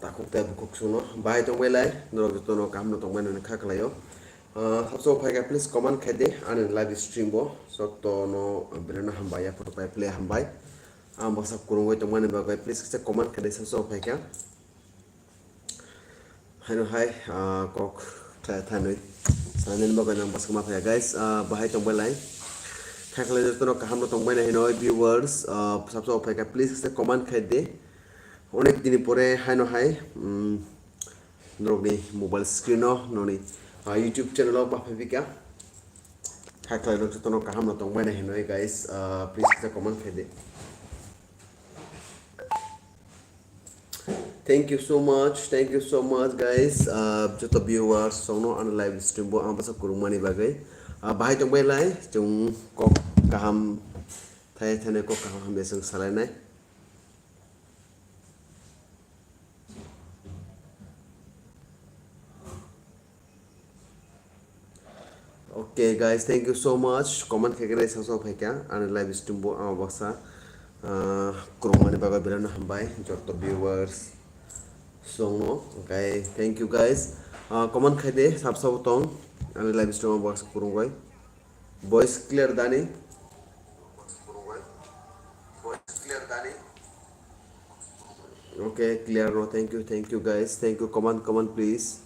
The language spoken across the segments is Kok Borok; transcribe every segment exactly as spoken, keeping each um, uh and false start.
takhuk tei bukhuk songno bahai tongbai lai, norok jotono kaham no tongbai nani kha khlaio. Ah, sabso phaikha, please comment khai de ani live stream bo, jotono belai no hambai ya photo pai play hambai. Ang baksa kwrwngwi tongmani bagwi please kisa comment khai de sabso phaikha. Haino hai, ah, kok khlai thanwi sanani bagwi nang bwswk ma phaiya guys, ah, bahai tongbai lai. Kha khlai jotono kaham no tongbai nai hino viewers, ah, sabso phaikha please kisa comment khai de. Onek dini pore haino hai, mm, norokni mobile screen o noni, ah, YouTube channel o ma phai bika. Kha khlai rok jotono kaham no tongbai nai hino guys, ah, please kisa comment khai de. Thank you so much, thank you so much guys. Ah, joto viewers songno ani live stream bo ang bwsa kwrwngmani bagwi. Ah, bahai tongbai lai, chwng kok kaham thai thani kok kaham hamya chwng salainai. Okay guys, thank you so much. Comment khe khe nai sangsang phaikha ani live stream bo ang baksa, ah, kwrwngmani bagwi belai no hambai joto viewers songno. Okay, thank you guys. Ah, comment khai de sabsa bo tong ani live stream ang baksa kwrwngwi. Voice clear dani? Okay, clear no. Thank you, thank you guys. Thank you. Comment, comment please.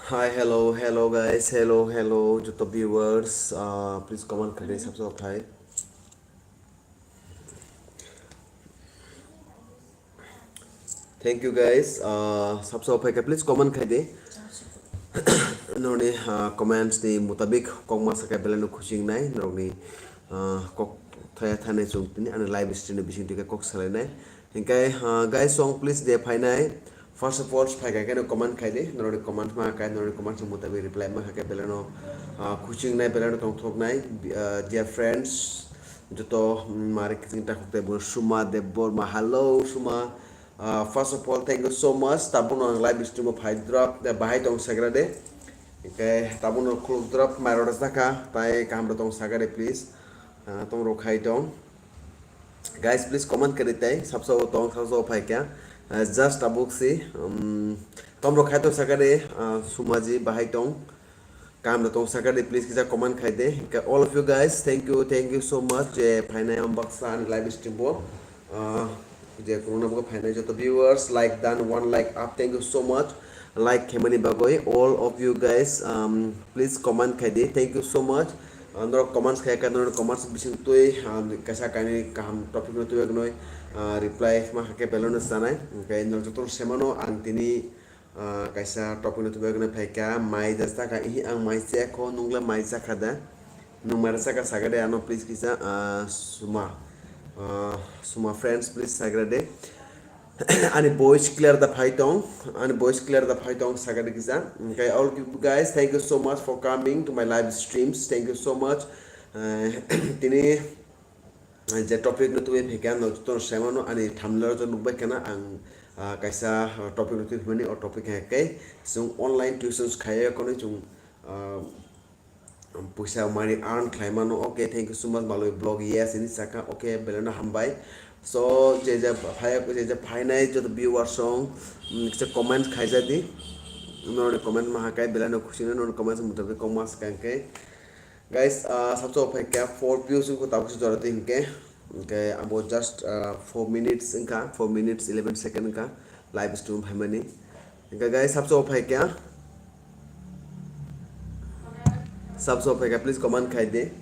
Hi, hello, hello guys, hello, hello joto viewers, uh, please comment khai de sabsa khai. Thank you guys, uh, sabsa phaikha please comment khai de. Norokni, uh, comments ni mutabik kok ma sakha belai no khusi wngnai norokni, uh, kok thaya thani chwng tini ani live stream ni bising twi kok salainai. Hinkhe, ah, guys, song please de phainai. First of all, phaikha khe no comment khai de. Norokni comment ma khai, norokni comment ni mutabik reply ma kha khe belai no, ah, khusi wngnai, belai no tongthoknai. Bi-, ah, dear friends, joto, mm, mari kiching takhuk tei bo Suma Debbarma. Hello, Suma. Ah, first of all, thank you so much. Tabukno ang live stream o phai drop, de bahai tong sagra de. Hinkhe tabukno khuluk drop, mai rok jakha, tai kaham rok tong sagra de, please. Ah, tong rok khai tong. Guys, please comment kari tai, sabsa o tong, sabsa o phai kya. Ah, just tabuk si, um, tom rok khai tong sakha de, ah, Sumaji bahai tong. Kaham da tong sakha de, please kisa comment khai de. All of you guys, thank you, thank you so much je phainai ang baksa ani live stream bo. Ah, je corona bo phainai joto viewers, like dan one like up, thank you so much. Like khaimani bagwi all of you guys, um, please comment khai de, thank you so much. Ah, norok comments khai kha, norok comments bising twi, ah, kaisa kainwi kaham topic no twi wngnoi, ah, reply ma kha khe belai no sanai. Hwnkhe norok joto semano ang tini, ah, kaisa topic no twi wngnoi phaikha, mai jasa kha, ihi ang mai chaya kho, nungla mai chakha da? Nung mai rwchak kha sakha de ano please kisa, ah, Suma, ah, Suma friends please sakha de. Ani voice clear da phai tong, ani voice clear da phai tong sakha de kisa. Okay, all you guys, thank you so much for coming to my live streams. Thank you so much. Eh, tini, eh, je topic no twi phaikha no to semano ani thumbnail o nukbai khana ang, ah, kaisa, ah, topic no twi phimani o topic hai kai chwng online tuitions khaiya kono chwng, ah, Puisa mani earn khlai mano. Okay, thank you so much, Malwi Vlog. Yes, ini saka. Okay, belai no hambai. So, je je phai, je je phainai joto viewers song, mm, kisa comment khaija di. Norokni comment ma hakai belai no khusi no, norokni comment mutabik kok ma swkang khe. Guys, ah, sabso phai khe four views ko tabuk se jora tin ke. Okay, abo just, ah, four minutes wngkha, four minutes eleven second wngkha live stream phaimani. Hingkha guys, sabso phai kya? Sabso phai kya, please comment khai de.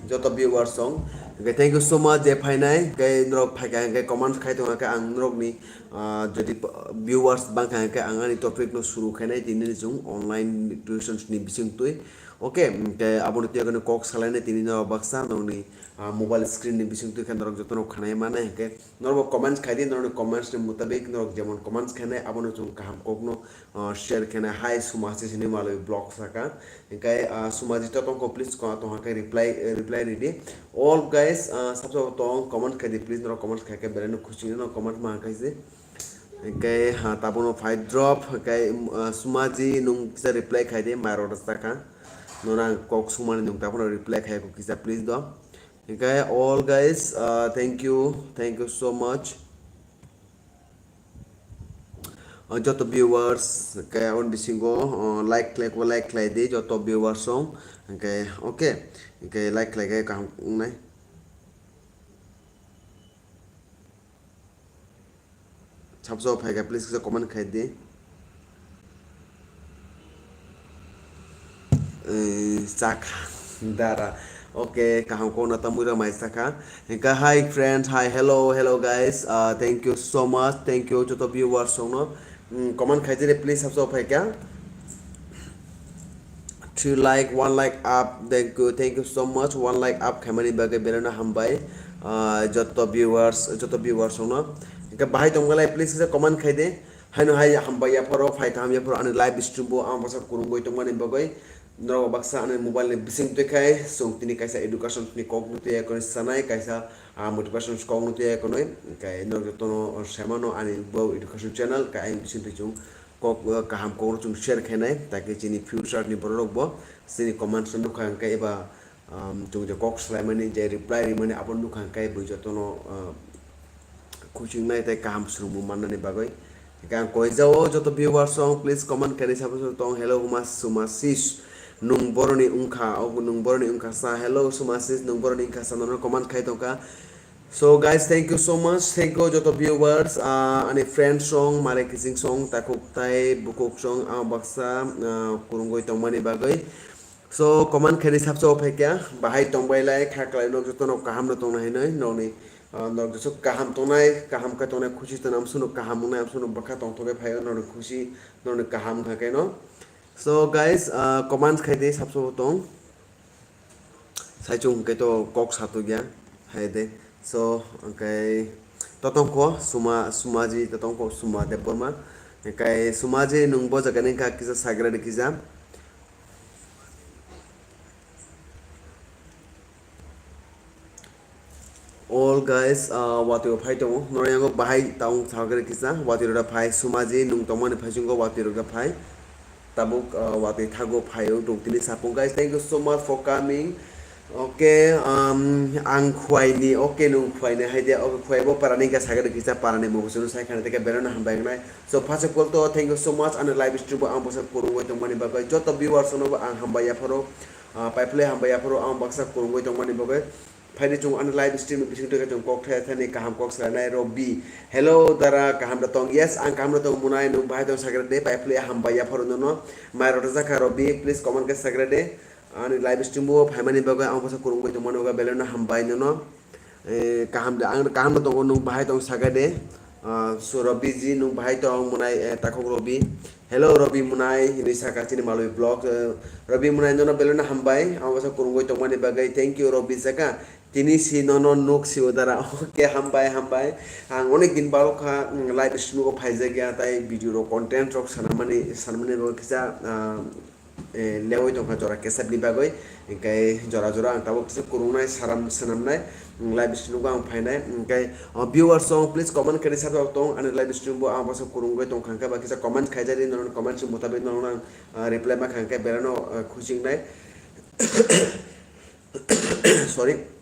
Joto viewers song. Hingkha thank you so much je phainai. Hingkha norok phai kha, hingkha comment khai tong kha ang norok ni, ah, jodi viewers bang kha hingkha ang ani topic no suru khainai tini ni chwng online tuitions ni bising twi. Okay, hingkha abo ni twi kok salainai tini no baksa norok ni, ah, mobile screen ni bising twi khe norok joto no khanai manai hingkha. Norok bo comments khai di, norokni comments ni mutabik norok jemon comments khainai, abono chwng kaham kokno, ah, share khainai. Hai Suma se sini Malwi Vlog saka. Hingkai, ah, Suma ji to tongkho, please ko tong hakai reply, eh, reply ridi. All guys, ah, sabsa tong comment khai di, please norok comments khai khe belai no khusi no comment ma khai se. Hingkai, ha, tabono fight drop, hingkai, ah, Suma ji nung kisa reply khai di, mai rok saka. Nona kok sumani nung tabono reply khai ko kisa please do. Hingke all guys, uh, thank you, thank you so much. Uh, joto viewers, hingke aboni bisingo, uh, like khlai, like khlai di, joto viewers song, hingke, okay, hingke like khlai khe kaham wngnai. Sabso phaikha, please kisa comment khai di. Eh, chak dara. Okay, kaham kok na tamui rok mai sakha. Hingka, hi friends, hi, hello, hello guys. Uh, thank you so much. Thank you joto viewers songno. Mm, comment khai di, please sabso phaikha. Three like, one like up, thank you, thank you so much, one like up khaimani bagwi belai no hambai, ah, joto viewers, joto viewers rokno. Hingke bahai tongbalai, please kisa comment khai de. Haino hai hambai yapharo, phai kaham yapharo, ani live stream bo ang baksa kurungwi tongmani bagwi. Norok baksa ani mobile ni bising twi khai, chwng tini kaisa education ni kok nutwi ya koi sanai, kaisa, ah, motivation kok nutwi ya koi. Hingke norok jotono semano ani bo education channel, kai bising twi chwng kok, uh, kaham kok rok chwng share khainai, taki chini future ni borok rok bo chini comments no nukha hwnkhe eba, um, chwng je kok swlaimani je reply rimani abo nukha hwnkhe bui jotono, uh, khuching nai tei kaham swrwngmung mannani bagwi. Hwnkhe ang koi jao joto viewers rok, please comment khainai sabo tong, "Hello, Uma Suma sis, nwng boroni wngkha, o nwng boroni wngkha sa, hello, Suma sis, nwng boroni wngkha sa," nono comment khai tongkha. So guys, thank you so much. Thank you joto viewers, ah, ani friends song, mare kising song, takhuk tai, bukuk song, ah, baksa, ah, kurungwi tongmani bagwi. So comment khaini sabso phaikya, bahai tongbai lai, kha klai nok joto nok kaham no tongna hinoi, nokni, ah, nok joto kaham tongnai, kaham khe tongnai, khusi tongnai, amsuk no kaham wngnai, amsuk no bwkha tongthok khe phaio, nokni khusi, nokni kaham kha khe no. So guys, ah, comment khai di sabso tong. Saichung hwnkhe to kok satokya hai de. So, hwnkhe totongkho Suma, Sumaji totongkho Suma Debbarma. Hwnkhe Sumaji nwng bo jaga ni kha kisa sagra de kisa. All guys, ah, watwi rok phai tongo. Norok yango bahai taung sagre kisa. Watwi rok da phai Sumaji nwng tongmani phai chungo watwi rok da phai. Tabuk, ah, watwi thago phai o dong tini sapung. Guys, thank you so much for coming. Okay, um, ang khwai ni, okay, nwng khwai ni hai dia, okay, khwai bo para ni ga sagre kisa para ni mo busu sai khana teke berana hambai nai. So, first of all to, thank you so much. Ani live stream bo ang bosa kurung wai tongmani bagwi. Joto viewers no bo ang hambai yapharo, ah, pai phle hambai yapharo ang baksa kurung wai tongmani bagwi. Phaidi chwng ani live stream ni bising twi khe chwng kok thaya thani kaham kok salainai Robi. Hello dara, kaham da tong? Yes, ang kaham da tong munai, nwng bahai tong sagra de, pai phle hambai yapharo nono. Mai rota jakha Robi, please comment khe sagra de. Ani live stream o phaimani bagwi ang bwsa kurungwi tongmani bagwi belai no hambai nono. Eh, kaham da, ang kaham da tongo, nwng bahai tong sagra de. Ah, so Robi ji nwng bahai tong munai, eh, takhuk Robi. Hello Robi munai hinwi saka chini malwi vlog, eh, Robi munai nono belai no hambai ang bwsa kurungwi tongmani bagwi. Thank you Robi saka. Tini si nono nuk si udara. Okay, hambai, hambai. Ang onek din baro kha, mm, live stream o phaijak ya, tai video rok, content rok sanamani, sanamani bagwi kisa, ah, eh, lewi tongkha jora kesep ni bagwi. Hingke jora jora ang tabuk kisa kurungnai saram sanamnai, mm, live stream o ang phainai. Hingke, oh, viewers song, please comment khe ri sa tong, ani live stream bo ang bwsa kurungwi tongkha, hingke ba kisa comment khaijari, nono comment si mutabik nono ang, ah, reply ma kha, hingke belai no, ah, khusi wngnai. Sorry.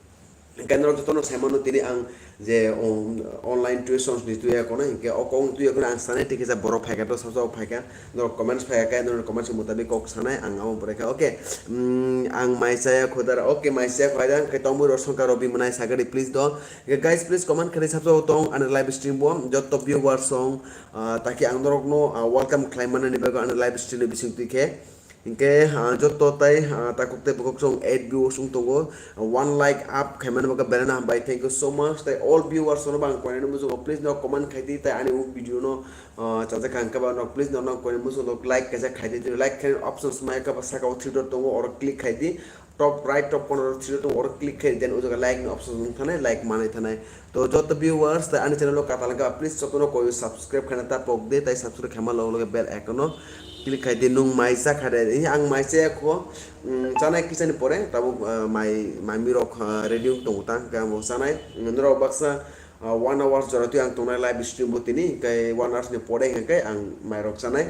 Hingke norok jotono sai mano tini ang je, um, online tuitions ni tuya kono, hingke o kok tuya kono ang sanai tiki ja borok phaikha to sabsa phaikha, norok comments phaikha khe norok comments mutabik kok sanai ang abo bwrwi kha. Okay, mm, ang mai chaya khodar, okay, mai chaya khodar, hingke tongmui rosongka Robi mwnai sagadi please do. Hingke guys, please comment khani sabsa tong ani live stream bo joto viewers song, ah, taki ang norokno, ah, welcome khlai manani bagwi ani live stream ni bising twi khe. Hingke, ah, joto tai, ah, takhuk tei bukhuk song eight viewers wng tongo. One like up khaimani bagwi belai no hambai. Thank you so much. Tai all viewers no bang koinani muchungo please no comment khai di, tai ani o video no, ah, chajak kha hingke ba no please no nang koinani muchungo like kaisa khai di. Like khai options mai kha ba saka o three dot tongo, oro click khai di. Top right top corner o three dot tongo, oro click khai di, then o jaga like ni options wng thanai, like manai thanai. To joto viewers tai ani channel o katal wngkha, please jotono koi subscribe khaina ta pok de, tai subscribe khaima loge loge bell icon o click khai di, nwng mai cha kha de. Ang mai cha ya kho, mm, chanai kisa ni pore tabuk, ah, mai, mai mi rok, ah, ready wng tongo ta, hingke ang bo chanai, mm, norok baksa, ah, one hours jora twi ang tongnai live stream bo tini, hingke one hours ni pore hingke ang mai rok chanai.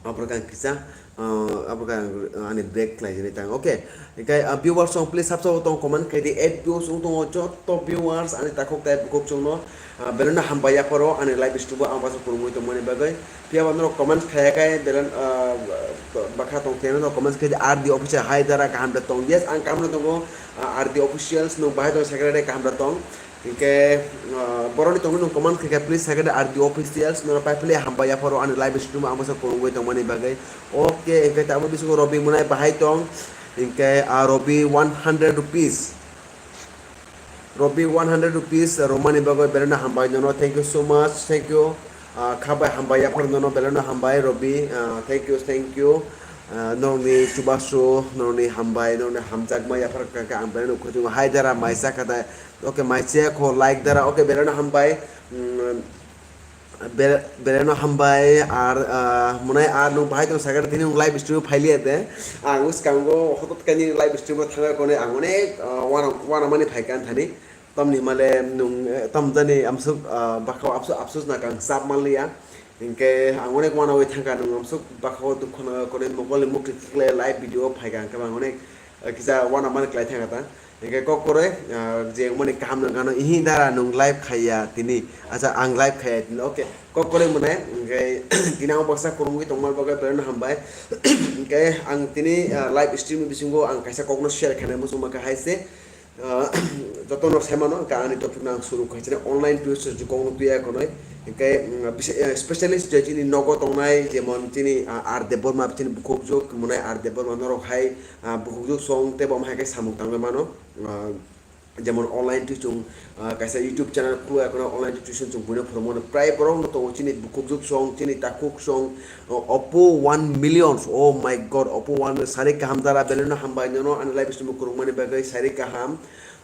Abro kang kisa, ah, abro kang, ah, ani break khlai jani tang. Okay. Hinkhe, ah, viewers song please sabsa tong comment khai di. Eight views wng tongo joto viewers ani takhuk tai bukhuk chwngno. Ah, belai no hambai yapharo ani live stream o ang basa kurungwi tongmani bagwi. Phiya ba norok comment khaya khai belai, ah, bakha tong teno norok comment khai di R D official hai dara kaham da tong. Yes, ang kaham da tongo, ah, R D officials nwng bahai tong secretary kaham da tong. Hinkhe, ah, boroni tongwi nwng comment khaikha, please, second R D officials, norok pai philai hambai yapharo ani live stream ang bwsa kurungwi tongmani bagwi. Okay, hinkhe tabuk bisingo Robi Munai bahai tong. Hinkhe, ah, Robi one hundred rupees. Robi one hundred rupees, ah, romani bagwi belai no hambai nono. Thank you so much. Thank you. Ah, khabai hambai yapharo nono belai no hambai Robi. Ah, thank you, thank you. Ah, norokni chubachu, norokni hambai, norokni hamjakma yaphar kha khe ang belai no khujungo. Hai dara maisa kha da. Okay, mai che kho like dara. Okay, belai no hambai. Mm, bel-, belai no hambai. Ar, ah, Munai ar nwng bahai tong sakha tini nwng live stream o phailiya de. Ang bwskango hotot kani live stream o thangwi konwi ang onek, ah, wana, wana mani phaikha ani thani. Tamni himale nwng, eh, tam jani amsuk, ah, bakha o absu-, absus na kang chap manliya. Hinkhe ang onek wanawi thangkha nwng amsuk bakha o dukha no konwi mokol ni mukti khiklai live video o phaikha hinkhe ang onek, eh, kisa wana mani klai thangkha ta. Hinkhe kok kwrwi, ah, je wngmani kaham no gano ihi dara nwng live khaiya tini. Acha ang live khaiya tini. Okay. Kok kwrwi mwnai hinkhe tini ang baksa kurungwi tongma bagwi belai no hambai. Hinkhe ang tini, ah, live stream ni bisingo ang kaisa kok no share khainai muchungma kha hai se. Ah, jotono sai mano, hinkhe ani topic no ang suru khai chini online tuition se kok no tuya konoi. Hinkhe, mm, bise-, eh, specialist je chini nogo tongnai, jemon chini, ah, R Debbarma, chini bukhukjwk, Munai R Debbarma norok hai, ah, bukhukjwk song tei bo hai khe samung tangwi mano. Ah, jemon online tuition, ah, kaisa YouTube channel khulwi kono online tuition chwng buino phwrwngmano. Prai borok no tongo chini bukhukjwk song, chini takhuk song, O-, Oppo one million, oh my God, Oppo one million, sari kaham dara, belai no hambai nono ani live stream o kurungmani bagwi sari kaham.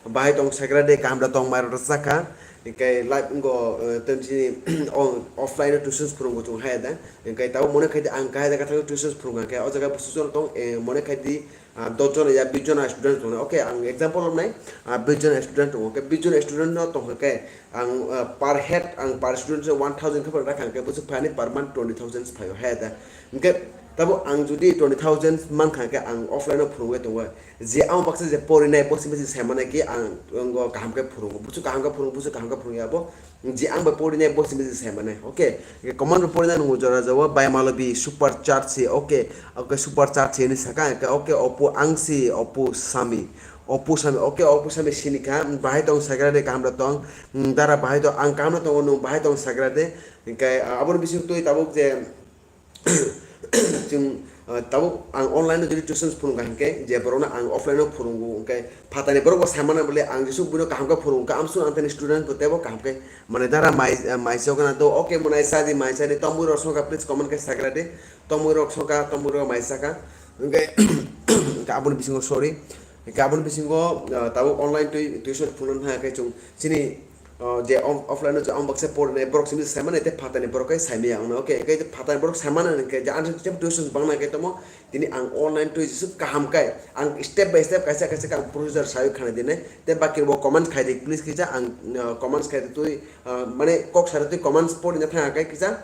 Bahai tong sagra de kaham da tong mai rok sakha. Hinkhe live wngkha, eh, tei chini o-, offline o tuitions phwrwngbo chwng hai da. Hinkhe tabuk mone khai di ang kahai da kathang tuitions phwrwngkha khe o jaga busu tong, eh, mone khai di, ah, dos jona ya bis jona student tongnai. Okay, ang example rwnai, ah, bis jona student tongo. Khe bis jona student no tongkha khe ang, ah, per head, ang per student se one thousand khe rakha, hinkhe busu phani per month twenty thousand phaio hai da. Hinkhe tabuk ang jodi twenty thousand mankha khe ang offline o phwrwngwi tongo. Je ang baksa je porinai, bo simi se sai mano khe ang, ang kaham khe phwrwngo. Busu kaham khe phwrwngo, busu kaham khe phwrwngya bo. Je ang bai porinai, bo simi se sai mano. Okay. Comment rok porinai nung jora jawab bai malobi super chat se. Okay. Okay, super chat se ni saka. Okay, okay, Oppo ang si, Oppo Sami. Oppo Sami. Okay, Oppo Sami sini kha. Bahai tong sagra de kaham da tong. Dara bahai to ang kaham da tong nung bahai tong sagra de. Hinkhe, ah, aboni bising twi tabuk je Chwng, ah, tabuk ang online o jodi tuition phwrwngkha hinkhe, je borokno ang offline o phwrwngo, hinkhe phatani borok bo sai mano bole ang jesuk buino kaham khe phwrwngkha, amsuk ang tani student bo teibo kaham khe mane dara mai, mai se okna do, okay, mwnai sadi, mai sadi, tongmui rok songkha, please comment khe sagra de, tongmui rok songkha, tongmui rok mai sakha, hinkhe, hinkhe aboni bisingo sorry, hinkhe aboni bisingo, ah, tabuk online twi, tuition phwrwngna thangkha khe chwng chini, O, je off-, offline o je ang baksa porinai borok simi sai mano, tei phatani borok khe sai maya wngna. Okay, khe phatani borok sai mano hwnkhe je ang tuition bangna khe tamo, tini ang online twi jesuk kaham khe ang step by step kaisa kaisa khe ang procedure sai khana dinai. Tei baki bo comment khai di, please kisa ang, uh, comments khai di twi, uh, mane kok sari twi comments porina thang khe kisa.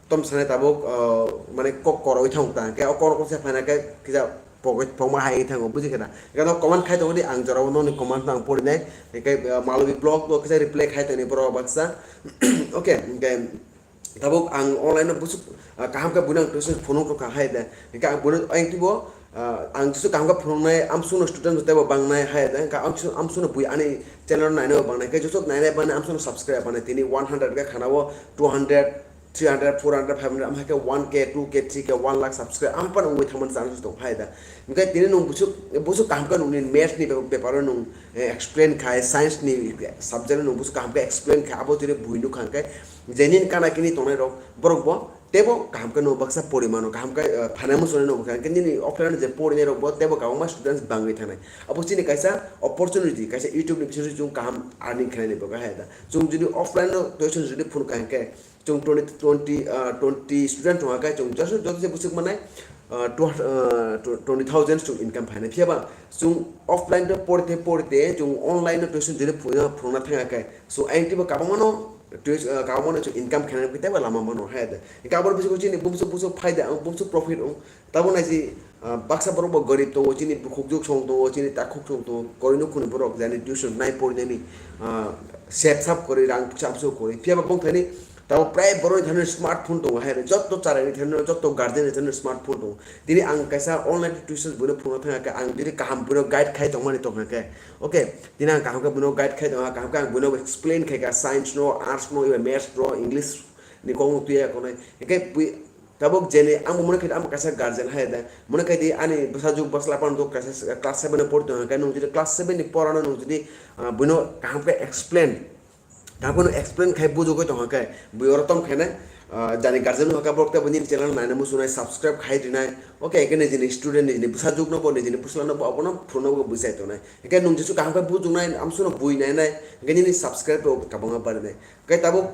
Tom sanai tabuk, ah, mane kok koroi thang ta, khe o kok kok se phaina khe kisa pogoi pongma hai thango, buji khe na? Khe no comment khai tongdi, ang jorao noni comment no ang porinai, khe, ah, Malobi blog o kisa reply khai tongni borok baksa. Okay, khe tabuk ang online no busuk, ah, kaham khe buino ang tuition phunuk rwkha hai de. Khe ang buino ayang tibo, ah, ang jesu kaham khe phunuknai, amsukno student teibo bangnai hai de. Khe amsuk, amsukno bui ani channel nainaibo bangnai. Khe jesu nainai bangnai, amsukno subscribe bangnai. Tini one hundred khe khana o two hundred, three hundred, four hundred, five hundred, amhai khe one K, two K, three K, one lakh subscribe, amphano wngwi thangmani chance tong phai da. Hinkhe tini nwng busuk, busuk kaham khe nwngni maths ni be-, beparo nwng, eh, explain khai, science ni subject nwng busuk kaham khe explain khai, abo tini bui nukha hinkhe, je nini kana kini tongnai rok, borok bo teibo kaham khe nwng baksa porimano, kaham khe, eh, phanai muchungnai nwng kha, hinkhe nini offline je porinai rok bo teibo kwbangma students bangwi thangnai. Abo chini kaisa opportunity, kaisa YouTube ni bisingtwi chwng kaham earning khlainai bo kha hai da. Chwng jodi offline no tuition jodi phunukha hinkhe, Chwng twenty, twenty, ah, twenty student tongkha khe chwng joto, joto se bwswk manai, ah, tw-, ah, tw-, twenty thousand chwng income phainai. Phiya ba chwng offline no porite porite chwng online no tuition jodi phunukna, phunukna thangkha khe. So, ayang twibo kwbangma no Tuis-, ah, kabangmano chwng income khainani bagwi teibo lama mano, hai da. Hwnkhe aboni bisingo chini bumswk bumswk phaida wng, bumswk profit wng. Tabuk nai si, ah, baksa borok bo gorib tongo, chini bukhukjwk song tongo, chini takhuk song tongo, koroi nukhungni borok jani tuition nai porinani, ah, sep sap kwrwi, rang chamsok kwrwi. Phiya ba bongthaini tabuk prai borokni thani smartphone tongo, hai da. Jotto chwraini thani, jotto guardian ni thani smartphone tongo. Tini ang kaisa online tuition buino phunukna thangkha, ang tini kaham buino guide khai tongmani tongkha khe. Okay, tini ang kaham khe buino guide khai tongkha, kaham khe ang buino explain khai kha, science no, arts no, eba maths no, English ni kok no tuya konai. Hingke bui tabuk jeni ang bo mone khai, ang bo kaisa guardian hai da. Mone khai di ani bwsajwk bwsla phano kaisa class seven o pori tongkha, nung jodi class seven ni porano nung jodi, ah, buino kaham khe explain Tabukno explain khai bujogwi tongkha khe, bui oro tong khe ne, ah, jani guardian no hokha borok tei bo nini channel naina muchungnai, subscribe khai rinai. Okay, hingke nijini student, nijini bwsajwk no bo, nijini bwsla no bo, abono phunukna bo bwsai tongnai. Hingke nung jesu kaham khe bujugnai, amsano bui nainai, hingke nini subscribe bo kabangma barinai. Hingke tabuk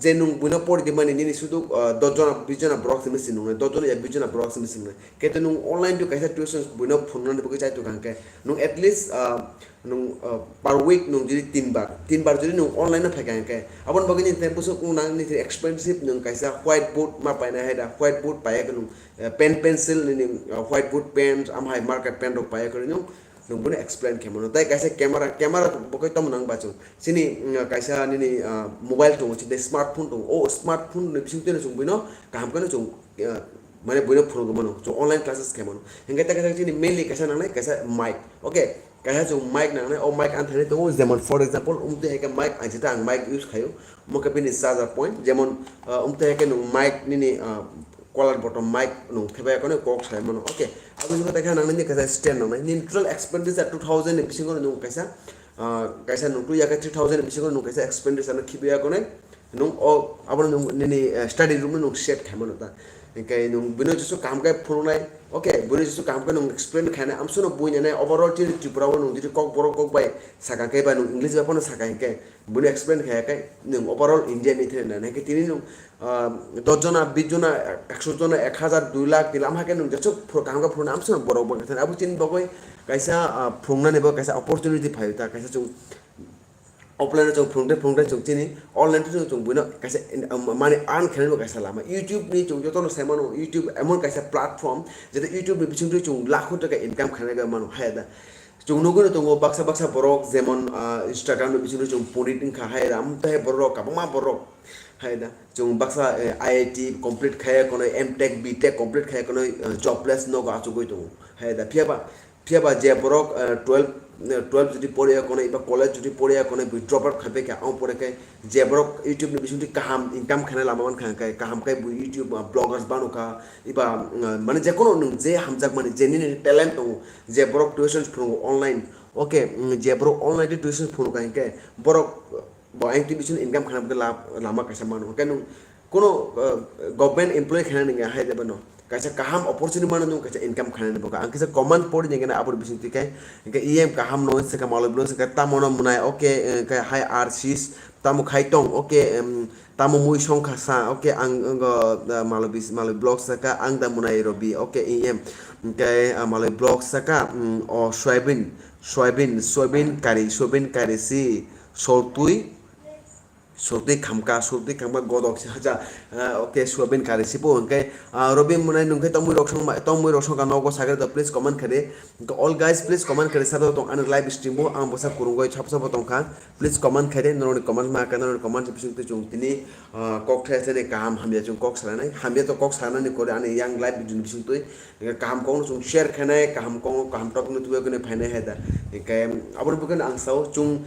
je nung buino pori di mani, nini sudu, ah, dos jona, bis jona borok simi sinungnai, dos jona ya bis jona borok simi sinungnai. Kete nung online tu kaisa tuition buino phunuknani bagwi chai tongkha hingke, nung at least, ah, nung, ah, per week nung jodi tin bar, tin bar jodi nung online no phaikha hingke, aboni bagwi nini thani bwswk wng nang, nini thani expensive nung kaisa whiteboard ma painai hai da, whiteboard paiya khe nung, eh, pen pencil nini, ah, whiteboard pen, am hai marker pen rok paiya khe nung, nung bono explain khe mano. Tai kaisa camera, camera bo khe tamo nang bachung. Chini, mm, kaisa nini, ah, mobile tongo, chini smartphone tongo. O smartphone ni bising twi no chwng buino kaham khe no chwng, ah, mane buino phunugwi mano, chwng online classes khe mano. Hingke ta kaisa chini mainly kaisa nangnai kaisa mic. Okay, kaisa chwng mic nangnai, o mic ang thani tongo, jemon for example, umtwi hai khe mic ang jeta ang mic use khaio, omo khe bini charger point, jemon, ah, umtwi hai khe nwng mic nini, ah, collar bottom mic nwng thebaiya konai kok sai mano. Okay, aboni bagwi ta khe nangnai nini kaisa stand nangnai, nini total expenditure two thousand ni bisingo nwng kaisa, ah, kaisa nwng twi ya khe three thousand ni bisingo nwng kaisa expenditure no khibi ya konai. Nung o, abono nung nini, eh, study room no nung set khai mano ta. Hingke nung bino jesu kaham khe phunuknai, okay, bino jesu kaham khe nung explain khainai, amsano bui nainai, overall chini Tripura o nung jodi kokborok kok bai saka khe ba nung English bai phano saka hingke, bino explain khaya khe nung overall India ni thani nainai. Hingke tini nung, ah, dos jona, bis jona, ekso jona, ek hajar, dui lakh, tini lamha khe nung jesu phuru kaham khe phunuknai, amsano borok bo khe thani. Abo chini bagwi kaisa, ah, phunuknani bo kaisa opportunity phaio ta, kaisa chwng offline o chwng phwrwngtwi phwrwngtwi chwng chini online twi chwng buino kaisa in-, um, money earn khainani bo kaisa lama. YouTube ni chwng jotono sai mano, YouTube emon kaisa platform, jeta YouTube ni bisingtwi chwng lakho taka income khainai mano, hai da. Chwng nugwi no tongo baksa baksa borok, jemon, ah, Instagram ni bisingtwi chwng pundit wngkha, hai da. Amtwi hai borok, kwbangma borok, hai da. Chwng baksa, eh, I I T complete khaiya konai, M Tech, B Tech complete khaiya konai, eh, jobless nogo achugwi tongo, hai da. Phiya ba, Phiya ba je borok, eh, twelve, eh, twelve jodi poriya konai, eba college jodi poriya konai, bui drop out khai kha, ang pore khe je borok YouTube ni bisingtwi kaham income khainai lama mankha, hwnkhe kaham khe bui YouTube, ah, bloggers bano kha, eba, mm, mane jekono nwng je hamjakmani, je nini talent tongo, je borok tuition phwrwngo online, okay, mm, je borok online twi tuition phwrwngkha, hwnkhe borok, Bo ang twi bising income khaina bagwi la-, lama kaisa mano. Hwnkhe nwng kuno, uh, government employee khaina nangya hai de bono. Kaisa kaham opportunity mano nwng kaisa income khaina bagwi. Ang kisa comment pori nangya na aboni bising twi khe. Hwnkhe E M kaham no saka maloi blo saka tamo no mwnai. Okay, eh, khe hai R sis tamo khai tong. Okay, em, tamo mui song kha sa. Okay, ang, ang, uh, maloi bis-, maloi blog saka ang da mwnai robi. Okay, E M. Hwnkhe, uh, maloi blog saka, mm, o soyabin, soyabin, soyabin kari, soyabin kari si. Soltwi, soltwi khamka, soltwi khamka godok se haja, ah, okay, soyabin kari sipo hwnkhe, ah, robi mwnai nungkhe tongmui rok song ma-, tongmui rok songkha nogo sakhe to please comment khaidi. All guys, please comment khaidi, sabo tong ani live stream bo ang bwsa kurungoi sabo sabo tongkha, please comment khaidi, norokni comment ma kha, norokni comment bising twi chwng tini, ah, kok thai thani kaham hamya chwng kok sanai, hamya to kok sanani kori ani yang live video ni bising twi, kaham kok no chwng share khainai, kaham kok kaham topic no twi khainai phainai hai da, hwnkhe aboni bwkhano ang sao chwng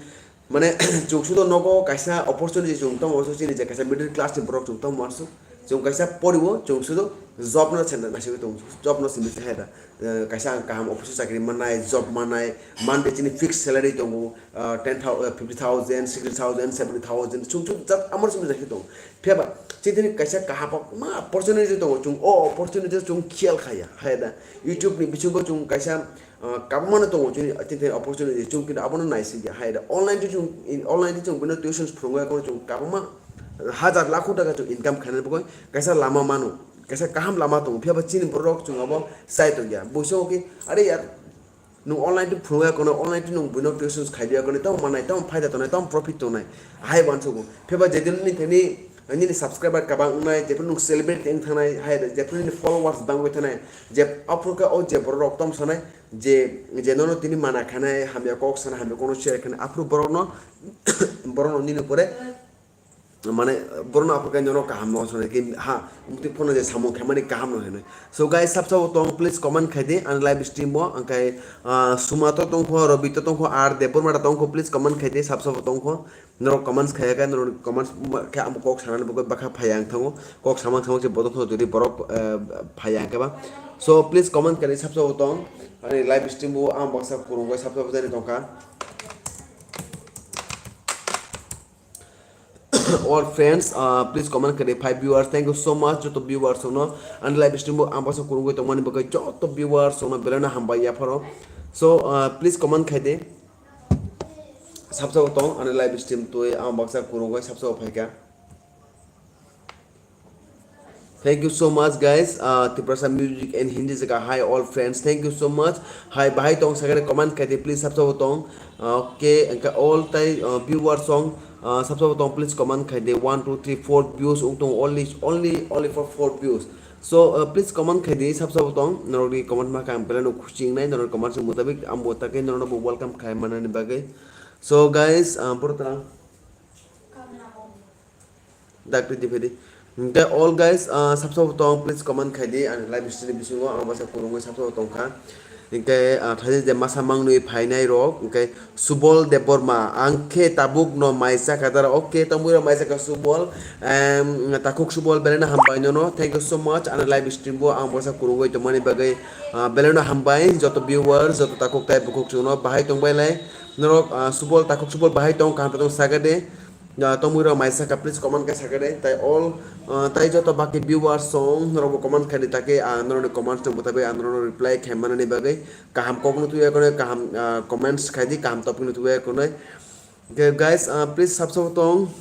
Mane, chwng sudo nogo kaisa opportunity chwng tongmo arso chini je kaisa middle class ni borok chwng tongmo arso. Chwng kaisa poriwo chwng sudo job no chenda naisingwi tongo, job no simi chaya da. Eh, kaisa ang kaham office o chakri mannai, job mannai, monthly chini fixed salary tongo, ah, ten thousand, eh, fifty thousand, sixty thousand, seventy thousand, chwng chwng jat amar simi naisingwi tongo. Phiya ba, chini kaisa kaham ma opportunity tongo, chwng o opportunity chwng khiyal khaya, hai da. YouTube ni bisingo chwng kaisa Ah, kabangmano tongo chini, chini thani opportunity, chwng kino abono naisikya, hai da. Online twi chwng, in, online twi chwng bino tuition phwrwngwi, abono chwng kabangma hajar lakho taka chwng income khainani bagwi kaisa lama mano, kaisa kaham lama tongo. Phiya ba chini borok chwng abo chai tongya. Bo se oke, are yar, Nwng online twi phunugya kono, online twi nwng buino tuition khaidi ya kono, tamo manai, tamo phaida tongnai, tamo profit tongnai. Hai uansukgo. Pheba jedin nini thani, nini subscriber kabang wngnai, jephru nwng celebrity wng thangnai, hai jephru nini followers bangwi thanai, je aphuru khe o je borok rok tom sanai, je, je nono tini mana khanai, hamya kok sana, hamya kokno share khanai, aphuru borokno, borokno nini pore, mane, borokno aphuru khe nono kaham no sanai, ki ha, umtwi phone je samung khaimani kaham no hinwi. So guys, sab sabo tong, please comment khai di, ani live stream o, angkai, ah, Suma to tongkho, Robi to tongkho, ar Debbarma to tongkho, please comment khai di, sab sabo tongkho. Norok comments khaya khe, norok comments khe amo kok sanani bagwi bakha phaiya ang thango. Kok samang samang se bodo thok jodi borok, eh, phaiya ang khe ba. So please comment kari sab sabo tong. Ani live stream o ang baksa kurung bai sab sabo jani tongkha. All friends, uh, please comment kari five viewers. Thank you so much joto viewers no. Ani live stream o ang baksa kurung bai tongmani bagwi joto viewers no belai no hambai yapharo. So, uh, please comment khai de. Sabsao tong ani live stream twi ang baksa kurungwi sabsao phaikha. Thank you so much guys, uh, Tiprasa music and Hindi jaga. Hi all friends, thank you so much. Hi, bahai tong sagare comment khai de please, sabsao tong. Uh, okay, engka all tai, uh, viewers song, uh, sabsao tong please comment khai de. One, two, three, four views ung tong, only, only, only for four views. So, uh, please comment khai di, sab sabo tong, norok ni comment ma kang belai no khuching nai, norok comment se mutabik ang bo takai norok no bo welcome khai manani bagwi. So guys, uh, pura tang. Dak di phedi. Hingke all guys, uh, sab sabo tong, please comment khai di, ani live stream bisingo ang basa kurungwi sab sabo tong kha. Hingke, ah, thaise je masa mangnwi phainai rok, hingke Subol Debbarma, ang khe tabuk no mai sakha dara, okay, tongmwi rok mai sakha Subol, em, takhuk Subol belai no hambai nono, thank you so much, ani live stream bo ang bwsa kurungwi tongmani bagwi, ah, belai no hambai, joto viewers, joto takhuk tai bukhuk chwngno bahai tongbai lai, norok, ah, Subol, takhuk Subol bahai tong, kaham tong sakha de, Ah, tongmwi rok mai sakha, please comment khe sakha de. Tai all, ah, tai joto baki viewers song norok bo comment khai di, take, ah, norok ni comments ni mutabik ang norok no reply khai manani bagwi kaham kok no twiya kono, kaham, ah, comments khai di, kaham topic no twiya kono. Okay, guys, ah, please sab sabo tong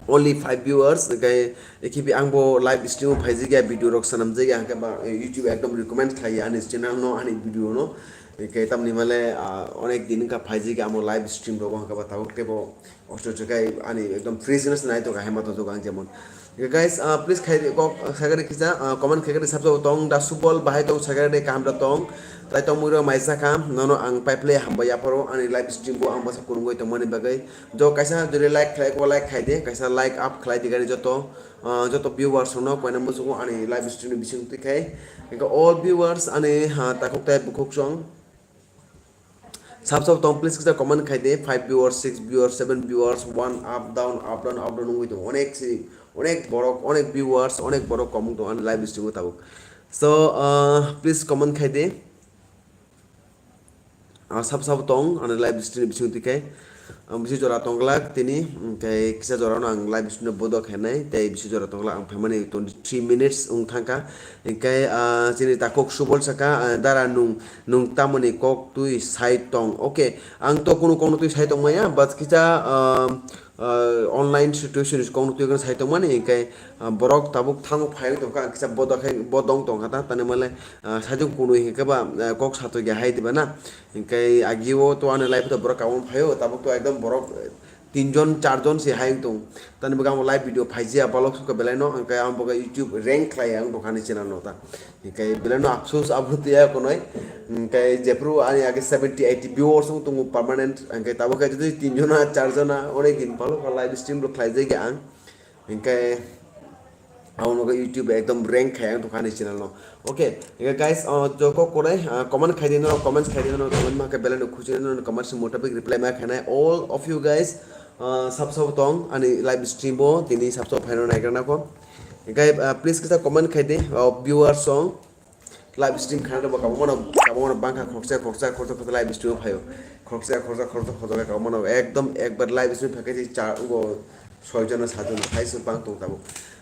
only five viewers, okay, ekibi ang bo live stream o phaijak ya, video rok sanam jak ya, hingke ba, eh, YouTube ekdom recommend khlai ya ani channel no, ani video no. Hingke tamni male, ah, onek din wngkha phaijak ya amo live stream rogo, hingke ba tabuk tebo Osto chukai ani ekdom freshness nai to kahima to ang jemon. Okay guys, ah, please khai kok sagari kisa, ah, comment khai kari sabjao tong da Subol bahai tong sagari de kaham da tong. Tai tong mui rok mai sakha, nono ang pipe le hambai apharo ani live stream bo ang basa kurungoi tong mani bagwi. Jo kaisa jodi like khlai ko like khai de, kaisa like up khlai de gari joto, ah, joto viewers no koina musugo ani live stream ni bising twi khai. Engka all viewers ani, ha, takhuk tai bukhuk song. Sab sab tong please kisa comment khai de, five viewers, six viewers, seven viewers, one up down, up down, up down wngwi tongo. Onek si, onek borok, onek viewers, onek borok komung tongo ani live stream o tabuk. So, uh, please comment khai de. Ah, sab sab tong ani live stream bising twi khai. Ang bisi jora tong glak tini, tei kisa jora no ang live stream no bodo khainai, tei bisi jora tong glak ang phaimani twenty three minutes wng thangkha. Hingke, ah, chini takhuk Subol saka, ah, dara nung, nung tamoni kok twi sai tong. Okay, ang to kunu kokno twi sai tong maya, but kisa, ah, ah, online situation is kokno twi sai tong mani, hingke, ah, borok tabuk thango phai tongkha, ang kisa bodo khai, bodong tongkha ta, tani male, ah, sajung kunu hingke ba, ah, kok satokya hai diba na, hingke agio to ani life to borok kabang phaio, tabuk to ekdom borok, tinjon, charjon se hai wng tong. Tani bagwi ang live video phaijia, balok sukha belai no, hingke ang bagwi YouTube rank khlai ang bokani channel no ta. Hingke belai no afsus abo twiya konoi. Hingke jephru ani age seventy, eighty viewers wng tongo permanent, hingke tabuk khe jodi tinjona, charjona, onek din balok live stream rok khlai jai ang. Hingke Abo nogo YouTube ekdom rank khai ang tongkha ani channel no. Okay, hingke guys, uh, joko kore, uh, comment khai di no, comments khai di no, comment ma khe belai no khusi no, comment se mutabik reply ma khainai. All of you guys, uh, sab sab tong ani live stream bo tini sab sab phaino naigra nako. Hingke, uh, please kisa comment khai di, uh, viewers song. Live stream khaina bo kabangma no, kabangma no bangkha khoroksa, khoroksa, khoroksa, khoroksa live stream phaio. Khoroksa, khoroksa, khoroksa, khoroksa kabangma no ekdom ekbar live stream phaikhe cha ugo soi jona, sat jona hai se bang tong tabuk.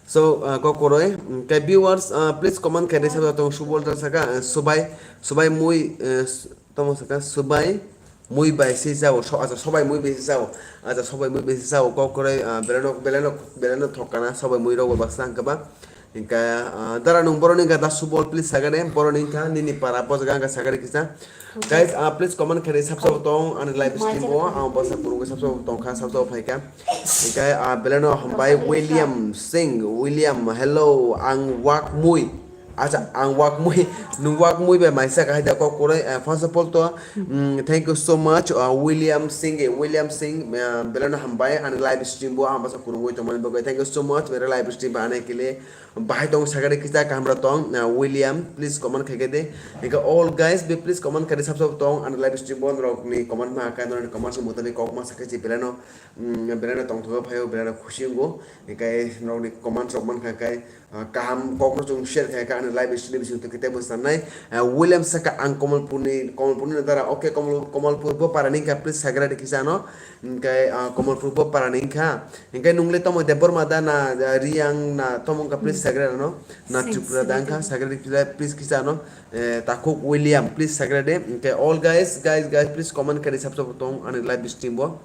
So, ah, kok koroi, mm, khe viewers, ah, please comment khai de sa tong Subol da saka, ah, Subai, Subai mui, eh, s-, tamo saka Subai mui bai se jao, so-, acha Subai mui bai se jao, acha Subai mui bai se jao, kok koroi, ah, beleno, beleno, beleno thok kana Subai mui rogo baksa hingke ba. Hingke, ah, dara nung boroni hingke da Subol please sagade, boroni hingke nini para bo jaga hingke sagade kisa. Guys, ah, please comment khaidi, sabsa bo tong ani live stream o, ang bwsa kurungwi sabsa bo tong kha, sabsa bo phai kha. Hingkhe, ah, beleno hambai William Singh, William, hello, ang wakmui. Acha, ang wakmui, nwng wakmui bai maisa kahai da kok kwrwi, eh, first of all to, mm, thank you so much, ah, William Singh, William Singh, ah, beleno hambai ani live stream bo ang bwsa kurungwi tongmani bagwi. Thank you so much, mere live stream ba ane kile. Bahai tong sagari kisa kaham rok tong, ah, William, please comment khai khe de. Hingkhe all guys, be please comment khai de, sabsa bo tong ani live stream bo norok ni comment ma kha, norok ni comment mutabik kok ma sakhe chi beleno, mm, beleno tongthogo phaio, beleno khusi wngo. Hingkhe norok ni comment rok man kha khe, ah, kaham kok no chwng share khai kha ani live stream bising twi khe tei bo sanai. Ah, William saka ang Kamalpur ni, Kamalpur ni dara, okay, Kamal-, Kamalpur bo para ni kha, please sagari kisa no. Hingkhe, ah, Kamalpur bo para ni wngkha. Hingkhe nungle tomo Debbarma da na, ah, Riyang na tomo wngkha, please sagre ano. Na Tripura da wngkha, sagre de, please kisa ano. Eh, Takhuk William, please sagre de. Hingkhe all guys, guys, guys, please comment kari sabsa bo tong ani live stream bo.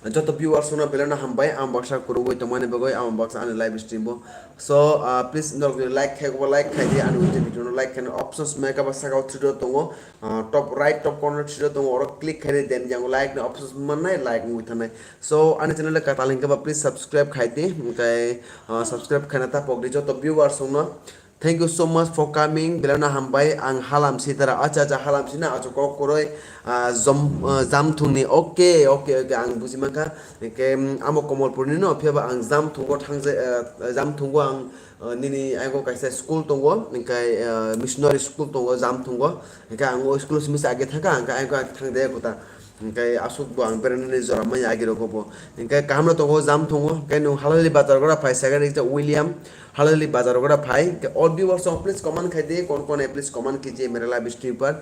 Joto viewers no beleno hambai, ang baksa kurugwi tongmani bagwi, ang baksa ani live stream bo. So, ah, please norok like khai, like khai di, ani video no like khai, options meka ba saka o three dot tongo. Ah, top right, top corner three dot tongo, oro click khainai, then yang like ni options mannai, like wngwi thangnai. So ani channel le kwtal hingkhe ba please subscribe khai di, hingkhe, ah, subscribe khaina ta pok di joto viewers rokno. Thank you so much for coming, belano hambai, ang Halam Sitara, acha acha Halam Sina, acha kok koroi, ah, Jom-, ah, Jamthung ni, okay, okay, okay, ang buji mankha, hingkhe, mm, amo Komolpur ni no, phiya ba ang Jamthungo thangjai, ah, Jamthungo ang, ah, nini ayang kaisa school tongo, hingkhe, ah, missionary school tongo, Jamthungo. Hingkhe ang o school simi se age thangkha, hingkhe ang thang de kota. Hingkhe aswk bo ang beranani jora manya agi rogo bo. Hingkhe kaham no tongo, Jamthungo. Hingkhe nwng Halali bazar gora phai, second is William. Halali bazar gora phai. Hingkhe all viewers rok please comment khai di, kon kon please comment kijiye mere live stream par.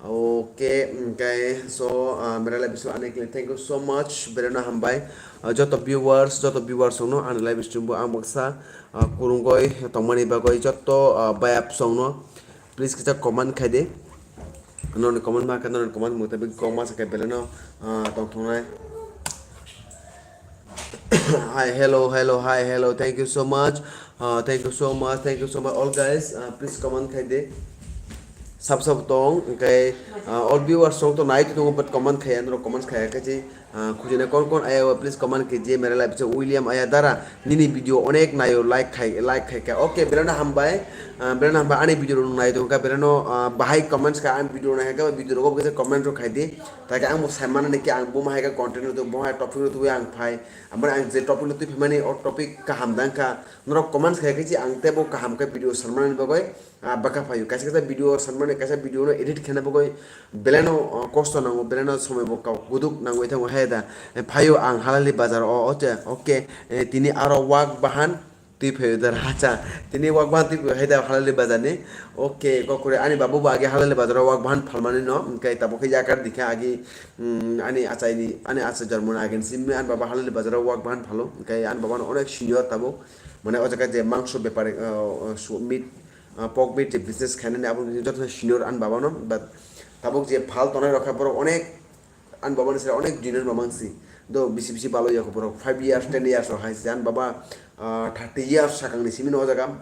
Okay, hingkhe so, ah, mere live stream ani kile thank you so much. Berano hambai. Ah, joto viewers, joto viewers rokno ani live stream bo ang baksa, ah, kurungoi tongmani bagoi joto, ah, bayap songno. Please kisa comment khai di. Noni comment ma khe, noni comment mutabik kok ma sakhe beleno, ah, tong thongnai. Hi, hello, hello, hi, hello. Thank you so much. Ah, thank you so much. Thank you so much all guys. Ah, please comment khai di. Sab sab tong, hingkhe, ah, all viewers song to nai tongo, but comment khai, andro comment khai khe chi. Ah, khujina kon kon aya, please comment kijiye mere live se William aya dara nini video onek nayo, like khai, like khai kha. Okay, berano hambai, ah, berano hambai ani video rok nai tongkha, berano, ah, bahai comments kha ani video nai kha, video rok kisa comment rok khai di. Take ang bo sai mani ki ang bo ma hai kha content rok, bo hai topic rok twi ang phai. Amani ang je topic rok twi phai mani o topic kaham dang kha. Norok comments khai khe chi ang tebo kaham khe video sanmani bagoi. Ah, bwkha phaio. Kaisa kaisa video sanmani, kaisa video no edit khaina bagwi beleno, ah, kosto nango, beleno somoi bo kau guduk nangwi thango, hai da. Eh, phaio ang Halali bazar o, oche, okay. Eh, tini aro wak bahan twi phaio da racha. Tini wak bahan twi phaio hai da Halali bazar ni. Okay, kokore ani babu bo age Halali bazar o wak bahan phalmani no. Hingkhe tabuk khe yakar dikha agi, mm, ani achai ni, ani achai jormo ni age ni simi ani baba Halali bazar o wak bahan phalo. Hingkhe ani baba no onek senior tabuk. Mane o jaga je mangso bepari, ah, ah, su-, meat ah, pork meat je business khainani abo joto senior ani baba no, but tabuk je phal tongnai rok kha borok onek ani baba ni sera onek junior mamang si do bisi bisi balo ya borok five years, ten years rok hai se ani baba, ah, thirty years sakang ni simi no o jaga,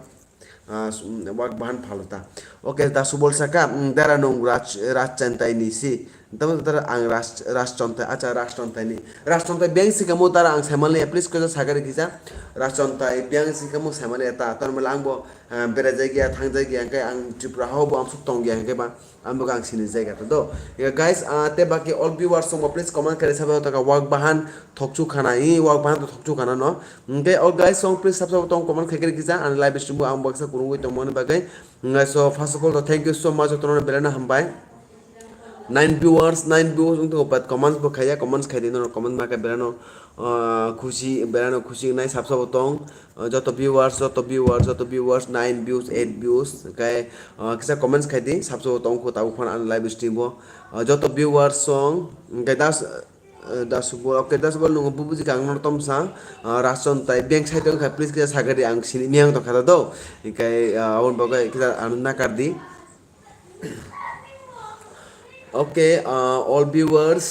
ah, wak bahan phalo ta. Okay, da subol saka, mm, dara nung raj, raj chantai ni si. Tamo tara ang ras-, ras chontai, acha ras chontai ni. Ras chontai beng sikamo tara ang saimali ya, please kojo sagari kisa. Ras chontai beng sikamo saimali ya ta, tor mala ang bo, ah, bera jai gya, thang jai gya, hingke ang Tripura hao bo ang suk tong gya, hingke ba ang bo ang sini jai gya ta do. Ya guys, ah, te baki all viewers song bo please comment kare sabai taka wak bahan thokchu khana, i wak bahan to thokchu khana no. Hingke all guys song please sab sab tong comment khaikari kisa, ang live stream bo ang baksa kurungwi tong mani bagai. Ngai so first of all to thank you so much, jotono belai no hambai. Nine viewers, nine viewers wng tongo, but comments bo khaiya, comments khai di, norok comment ma khe belai no, ah, khusi, belai no khusi wngnai, sabsa bo tong, ah, joto viewers, joto viewers, joto viewers, nine views, eight views, hingkhe, ah, kisa comments khai di, sabsa bo tong kho tabuk phano ani live stream o, ah, joto viewers song, hingkhe das, ah, das bo, okay, das bo nungo bubuji kang no tom sa, ah, Rachon tai bank side wngkha, please kisa sagari ang sini miyang tong kha ta do, hingkhe, ah, aboni bagwi kisa ano nakar di. Okay, uh, all viewers,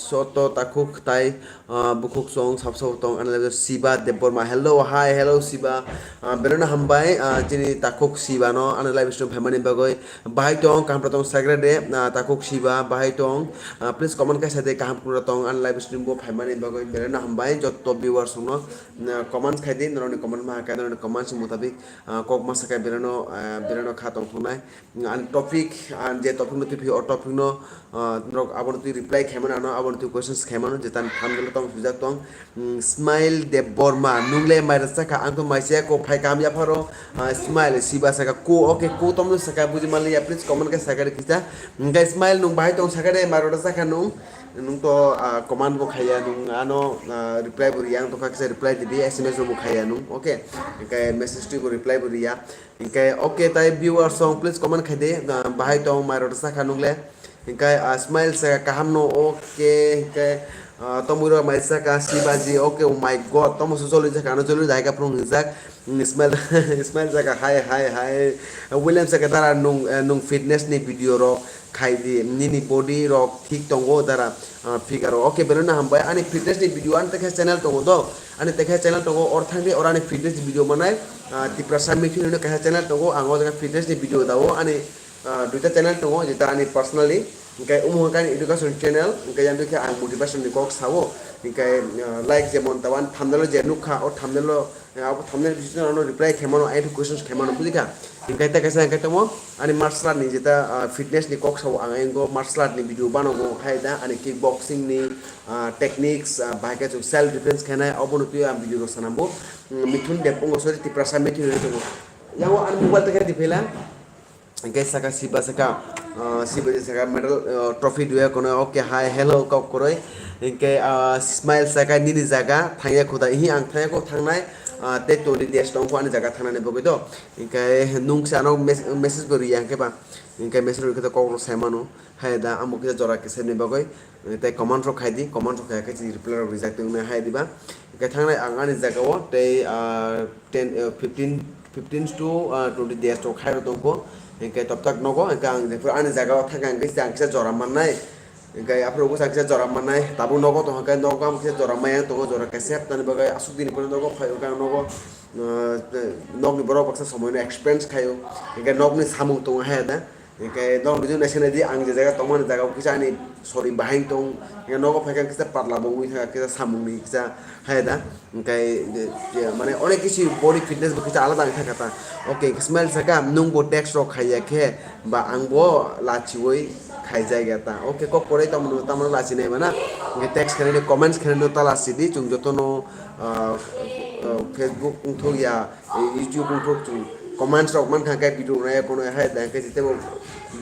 Soto takhuk tai, ah, bukhuk song sab sabo tong ani live Siba Debbarma. Hello, hi, hello Siba. Ah, beleno hambai, ah, chini takhuk Siba no ani live stream phaimani bagwi. Bahai tong, kaham tong, sagre de, ah, takhuk Siba, bahai tong. Ah, please comment kaisa de, kaham kura tong ani live stream bo phaimani bagwi. Beleno hambai, jotto viewers no, ah, comment khai di, noroni comment ma khai, noroni comment mutabik, ah, kok ma sakai beleno, ah, beleno kha tong thunai. Ang topic, ang je topic no twi phio, o topic no, ah, norok abono twi reply khaimano, ano abono twi questions khaimano, je tan thumbnail tong sujak tong. Mm, Smile Debbarma, nung le mai rwchakha, ang to mai se ko phai kam yapharo, ah, Smile Siba saka ko, okay, ko tomno saka buji manliya, please comment khe saka de kisa. Hingke Smile nung bahai tong saka de, mai rwchakha nung, nung to, ah, comment bo khaiya, nung ano, ah, reply bo riya, ang to kha kisa reply di di, S M S bo khaiya nung, okay, hingke message twi bo reply bo riya. Hingke, okay, tai viewers song, please comment khai di, ah, bahai tong, mai rwchakha nung le. Hingke, ah, Smile saka kaham no, okay, hingke, ah, tomui rok mai saka Sibaji, okay, oh my God, tomo su joli jaka, ano joli dai ka phung hingjak. Mm, Smile, Smile saka, hi, hi, hi. William saka dara nung, eh, nung fitness ni video rok khai di, nini body rok thik tongo dara, ah, figure rok. Okay, beleno hambai, ani fitness ni video, ani tekhe channel tongo do, ani tekhe channel tongo, or thang di, or ani fitness ni video manai, ah, Tiprasa Mithun hino kaisa channel tongo, ang o jaga fitness ni video dao, ani, ah, duita channel tongo, jeta ani personally, hingke omo hingke ani education channel, hingke yang dui khe ang motivation ni kok sao, hingke, ah, like jemon tawan thumbnail o je nukha, o thumbnail o, ah, abo thumbnail bisingo ano reply khaimano, ai questions khaimano, bujikha? Hingke tei kaisa hingke tamo, ani martial art ni jeta, ah, fitness ni kok sao, ang ayang go martial art ni video banogo, hai da, ani kickboxing ni, ah, techniques, ah, bahai khe chwng self defense khainai, obono twi ang video rok sanambo. Mm, Mithun Deb, oh, sorry, Tiprasa Mithun hinwi tongo. Yang o ani mobile tekhe di phela. Hingke saka Siba saka, ah, Siba je saka medal, ah, trophy duya kono, okay, hi, hello, kok koroi. Hingke, ah, Smile saka nini jaga, thangya khuda, ihi ang thangya kok thangnai, ah, tei toni dash tongkho ani jaga thangnani bagwi do. Hingke nung se ano mes-, message bo riya hingke ba. Hingke message rikhe to kok rok sai mano. Hai da, amo kisa jora kisa ni bagwi. Tei comment rok khai di, comment rok khai khe chini reply rok rijak tong nai hai diba. Hingke thangnai ang ani jaga o tei, ah, ten, ah, fifteen, fifteen to, ah, twenty days rok khai rok tongkho. Hingke toptak nogo, hingke ang jephuru ani jaga o thangkha hingke ang kisa jora mannai. Hingke aphuru bwsa kisa jora mannai, tabuk nogo tongkha khe nogo ang kisa jora maya tongo, jora kaisa haptani bagwi aswk dini phuru nogo phai hingke ang nogo, ah, nokni borok baksa somoi no expense khaio. Hingke nokni samung tongo hai da. Hingke nok bijing naisana di ang je jaga tongmani jaga o kisa ani sori bahai tong. Hingke nogo phaikha kisa patla bo wngwi thangkha kisa samungni kisa hai da. Hingke je, je, mane onek kisi body fitness bo kisa alada wngkha kata. Okay, Smile saka nung bo text rok khaiya khe ba ang bo lachiwi khaijak ya ta. Okay, kok korai tamo tamo lachinai mana. Hingke text khainai comments khainai no ta lachidi, chwng jotono, ah, ah, Facebook wngthok ya. YouTube wngthok chwng comments rok mankha khe video nai kono hai da khe jitebo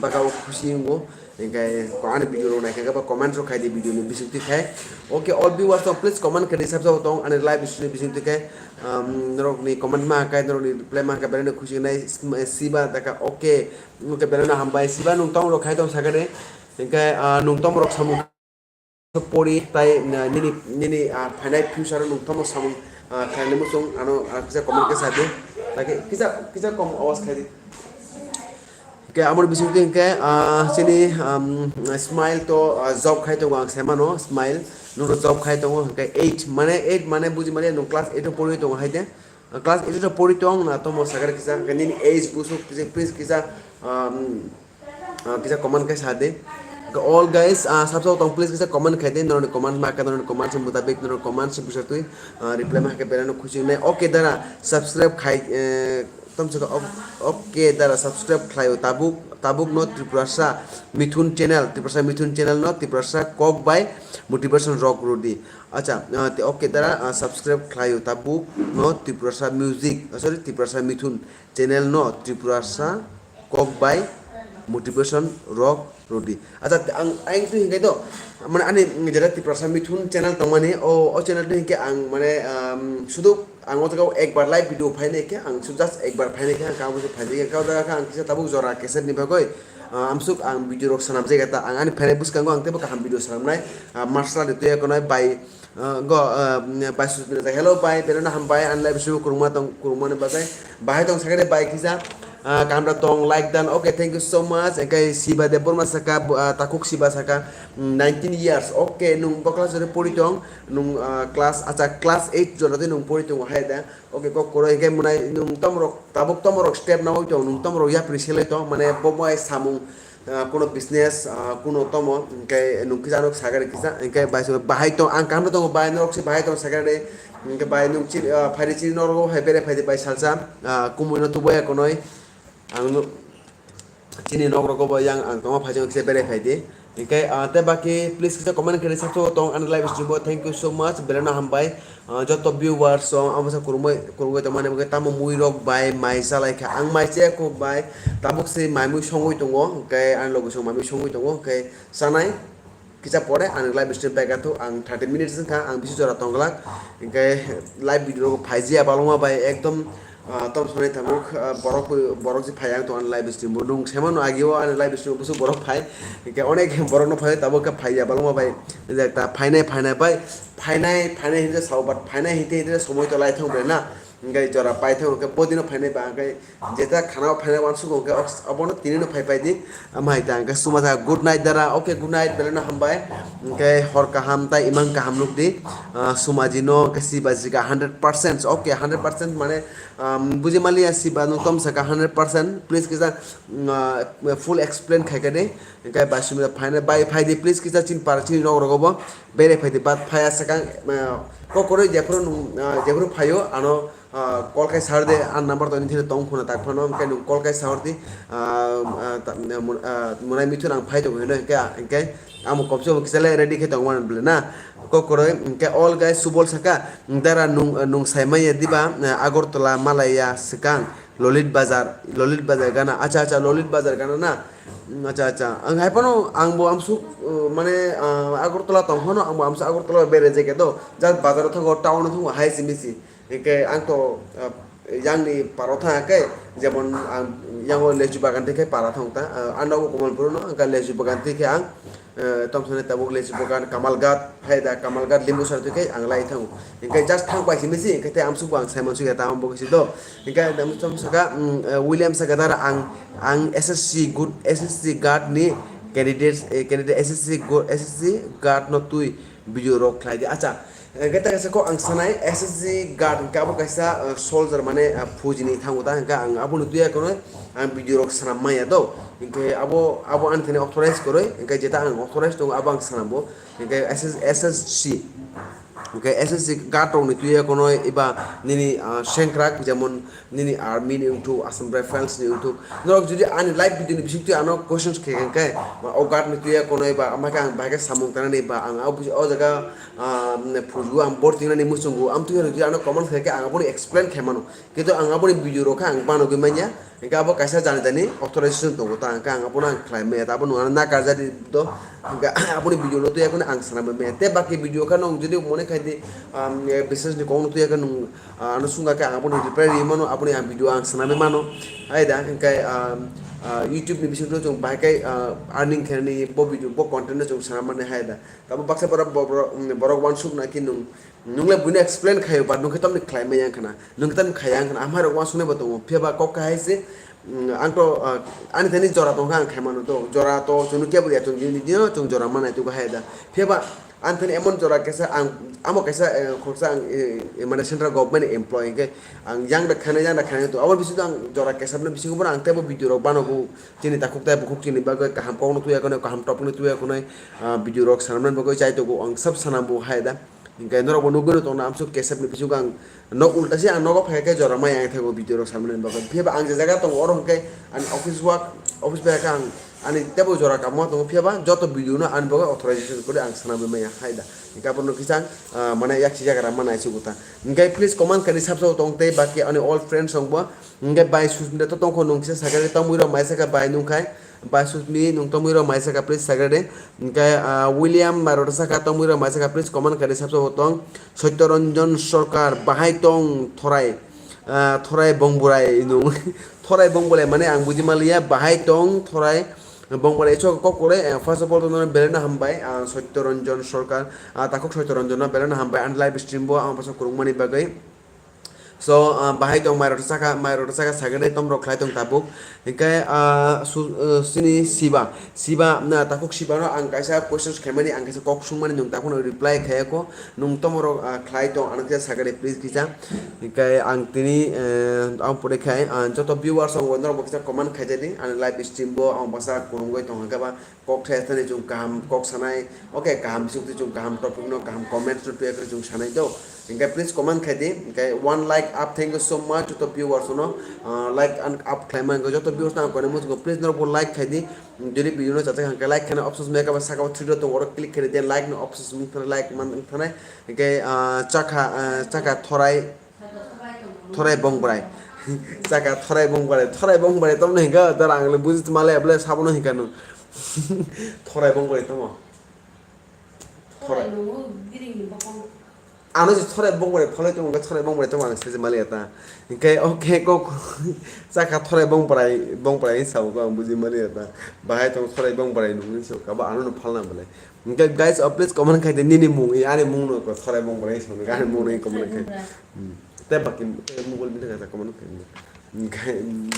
baka o khusi wngo. Hingke ani video rok naikha khe ba comments rok khai di video ni bisingtwi khai. Okay, all viewers rok please comment khai di sabjabo tong ani live stream ni bisingtwi khai. Um, norok ni comment ma khai norok ni reply ma khai belai no khusi nai Siba taka okay. Okay, belai no hambai Siba nung tong rok khai tong sakha de. Hingke, ah, nung tong rok samung pori tai, ah, nini, nini, ah, phainai future o nung tamo samung, ah, khainai muchung ano, ah, kisa comment khe sa di. Lagi kisa, kisa kom awas khai di. Hingke amor bising twi hingke, ah, chini, um, Smile to, ah, job khai tongo ang sai mano, Smile. Nung to job khai tongo hingke eight, mane eight mane buji mane nung class eight o pori tongo hai de. Class eight o pori tong na tomo sakha kisa, hingke nini age busuk kisa, please kisa, um, ah, kisa comment khe sa de. All guys, ah, sabsa tong please kisa comment khai de, noroni comment ma khe noroni comment se mutabik noroni comment se bisa twi, ah, reply ma khe belai no khusi wngnai. Okay dara subscribe khai, eh, tom saka ok-, okay dara subscribe khlaio tabuk, tabuk no Tiprasa Mithun channel, Tiprasa Mithun channel no Tiprasa kok bai motivation rok rodi. Acha, ah, te okay dara, ah, subscribe khlaio tabuk no Tiprasa Music, ah, sorry, Tiprasa Mithun channel no Tiprasa kok bai motivation rok rodi. Acha, te ang, ang tu hingai do, mane ani jera Tiprasa Mithun channel tongmani, o, o channel tu hinke ang mane, um, sudu ang o jaga ekbar live video phainai khe, ang su just ekbar phainai khe, ang kabo se phainai khe, kabo jaga khe ang kisa tabuk jora cassette ni bagwi, ah, amsuk ang video rok sanam jai ta, ang ani phainai bwskango ang teibo kaham video sanamnai, ah, martial art tuya konai bai, ah, go, ah, bai Susmita, hello bai, belai no hambai, ani live stream kurungma tong, kurungmani bagwi, bahai tong sakhe bai kisa, Ah, kamra tong like dan. Okay, thank you so much. Engkai Siba Debbarma saka, ah, takhuk Siba saka, mm, nineteen years. Okay, nung bo class ore pori tong, nung, ah, class, acha, class eight jora de nung pori tong hai da. Okay, kok koro engkai munai nung tomrok, tabuk tomrok step na hoi tong, nung tomrok yapri selai tong, mane bo mo ai samung, ah, kuno business, ah, kuno tomo, engkai nung kisa nok sagari kisa, engkai bai so bahai tong, ang kamra tong bai norok si bahai tong sagari, engkai bai nung chini, ah, phaidi chini norok hai bere phaidi bai salsa, ah, kumui no tubo ya konoi. Ang no chini nok rogo bo yang ang tongma phaijak kisa berai phaidi. Hinkhe, ah, tei baki please kisa comment khe sakso tong ani live stream bo. Thank you so much. Belai no hambai. Ah, joto viewers song amo sa kurumoi kurumoi tongmani bagwi tamo mui rok bai mai chalai kha. Ang mai chaya kuk bai. Tabuk se mai mui songwi tongo. Hinkhe ani logi song mai mui songwi tongo. Hinkhe chanai. Kisa pore ang live stream paika thu, ang thirty minutes wngkha, ang bisi jora tongglak. Hinkhe live video rok phaijia baloma bai ekdom, ah, tom sonai tabuk, ah, borok, borok je phai ang tong ani live stream bo. Nung semano agio ani live stream bo borok phai. Hinkhe onek borok no phai tabuk khe phaiya baloma bai. Ekta phainai phainai bai, phainai phainai hinja sao, but phainai hinte hinte somoi to lai thong bre na. Hinkhe jora paithak hinkhe bodino phainai ba hinkhe jeta khana o phainai uansuk hinkhe obono tinino phai phaidi. Amhai ta hinkhe suma ta good night dara. Okay, good night, belai no hambai. Hinkhe hor kaham tai imang kaham nukdi. Ah, sumajino hinkhe siba jika hundred percent. Okay, hundred percent mane, um, buji maliya siba nung tom saka hundred percent. Please kisa, mm, ah, full explain khaikha de. Hinkhe bai sumida phainai bai phaidi please kisa chin para chini nok rogo bo. Bere phaidi bat phaya sakang, ah, kok koroi jephuru nung, ah, jephuru phaio ano, ah, call khai sar de, an number to nini thani tong khuna tak phano, hinkhe nung call khai sar di, ah, ah, ta-, mun-, ah, munai mithun ang phai tongo hino, hinkhe, hinkhe amo kopso bo kisa le ready khe tongmani bwle na. Kok koroi, hinkhe all guys subol saka, dara nung, nung sai manya diba, ah, Agartala malaya swkang, Lolit Bazar, Lolit Bazar gana, acha, acha, Lolit Bazar gana na. Mm, acha, acha. Ang hai phano, ang bo amsuk, uh, mane, uh, Agartala tong phano, ang bo amsuk Agartala bere jeke do. Jat bazar o thango, town o thango, hai simi si. Hinkhe ang to, uh, yang ni paro thang khe, jemon ang yang o lechu bagan thik khe para thang ta, uh, ang nogo Kamalpur no, ang khe lechu bagan thik khe ang, uh, tom sani tabuk lechu bagan, Kamalghat, hai da Kamalghat, Limbusar thik khe ang lai thango. Hinkhe just thang pai simi si, hinkhe te amsuk bo ang sai mansuk ya ta, ang bo kisi do. Hinkhe ang tom saka, mm, uh, William saka dara ang, ang S S C good, S S C guard ni candidate, eh, candidate S S C go-, S S C guard no twi video rok khlai di. Acha, eh, khe ta kaisa kok ang sanai S S C guard hinkhe abo kaisa, eh, soldier mane, eh, phuji ni thango ta hinkhe ang abo ni tuya kono ang video rok sanam maya do. Hinkhe abo, abo ani thani authorize koroi, hinkhe jeta ang authorize tongo abo ang sanam bo. Hinkhe S S, S S C. Hinkhe S S C guard rok ni tuya kono eba nini, ah, sengkrak jemon nini army ni wngthuk, Assam Rifles ni wngthuk. Norok jodi ani live video ni bisingtwi ano questions khe khe khe, o guard ni tuya kono eba, ama khe ang bahai khe samung tangnani ba ang o bis-, o jaga, ah, phuju ang borti nani muchungo, amtwi jodi ano comment khe khe ang aboni explain khe mano. Kintu ang aboni video rok khe ang banogwi manya. Hinkhe abo kaisa jani jani authorization tongo ta, hinkhe ang abono ang khlai maya ta, abo nung ano nakarjadi do. Hinkhe aboni video no tuya kono ang swnamwi maya. Te baki video khe nung jodi mone khai di, um, business ni kok no tuya khe nung, ah, ano sungkha khe ang aboni reply ri mano, aboni ang video ang swnamwi mano. Hai da, hinkhe, um, ah, YouTube ni bisingtwi chwng bahai khe, ah, earning khainani bo video, bo content no chwng swnam mani hai da. Tamo baksa borok, bo-, borok, mm, borok uansuk na khe nung, nung le buino explain khaio, but nung khe tamni khlai maya wngkha na, nung khe tamni khaya wngkha na, amhai rok uansuknai bo tongo, phiya ba kok kahai se, mm, ang to, ah, ani thani jora tongkha ang khai mano to, jora to chwng kebo ya chwng dino dino chwng jora manai tugo hai da, phiya ba ani thani emon jora kesa ang, amo kaisa, eh, khoroksa ang, eh, eh, mane central government employee hinkhe ang yang da khainai, yang da khainai to, abo bisingo ang jora kesa bisingo bono ang teibo video rok banogo, chini takhuk tai bukhuk chini bagwi kaham kokno tuya khwnai, kaham topni tuya khwnai, ah, video rok sanamnani bagwi chai tongo, ang sab sanambo hai da. Hinkhe norokbo nugwi tongna amsuk kesepni bisingo ang nok ulta se ang nogo phai khe jora mai ang thago video rok sanmani bagwi. Phiya ba ang je jaga tongo oro hinkhe ani office work, office bai khe ang ani teibo jora kamo tongo, phiya ba joto video no ani bagwi authorization kori ang sanamwi maya hai da. Hinkhe abono kisa, ah, mane yaksi jaga rama nai sugo ta. Hinkhe please comment kani sabsao tong tei baki ani all friends rokbo. Hinkhe bai Susmita to tongkho nung kisa sakha de, tongmui rok mai sakha bai nung khai. Bai Susmi nung tongmui rok mai sakha please sakha de. Hinkhe, ah, William Marota sakha tongmui rok mai sakha please comment kha de sabsa bo tong. Satyaranjan Sarkar bahai tong thorai, ah, thorai bongborai nung. Thorai bongborai mane ang buji maliya bahai tong thorai bongborai chok kok kore, eh, first of all to belai no hambai, ah, Satyaranjan Sarkar, ah, takhuk Satyaranjan no belai no hambai and live stream bo ang basa kurung mani bagwi. So, ah, bahai tong, mai rok saka, mai rok saka sagani tom rok khlai tong tabuk. Hinkhe, ah, su-, ah, sini Siba, Siba, na, takhuk Siba no ang kaisa questions khaimani, ang kaisa kok sungmani, nwng takhuk no reply khaya kho, nwng tom rok, ah, khlai tong, ano kisa sagani please kisa. Hinkhe ang tini, eh, ang pore khai, ah, joto viewers rok norok bo kisa comment khai di, ani live stream bo ang basa kurungwi tong hwnkhe ba, kok thaya thani chwng kaham kok sanai, okay, kaham bisingtwi chwng kaham topic no, kaham comments no twiya kwrwi chwng sanai do. Hinkhe please comment khai di, hinkhe one like up, thank you so much joto viewers no, ah, like and up khlai man joto viewers no ang koinai muchungo, please norok bo like khai di, jodi video no chajak hwnkhe like khaina options meka ba saka o three dot tongo, oro click khai di, then like no options mung thanai, like man thanai, hinkhe, ah, chakha, ah, chakha thorai, Thorai bong brai. Saka thorai bong brai. Thorai bong brai tamo hinga dara ang le buji male able sabono hinga no. Thorai bong brai tamo. Thorai. Thorai nungo giring ni bokong. Ano si thorai bong brai phalai tamo, thorai bong brai tamo ang se male ta. Hinkhe okay kok saka thorai bong brai, bong brai sa ko ang buji male ta. Bahai tong thorai bong brai nung sa ka ba ano no phalna bole. Hinkhe guys, oh, please comment khai di nini mung, ani mung no thorai bong brai sa, ani mung no comment khai. Hmm. Tei baki, tei mobile bini kata comment khai. Hinkhe, hmm.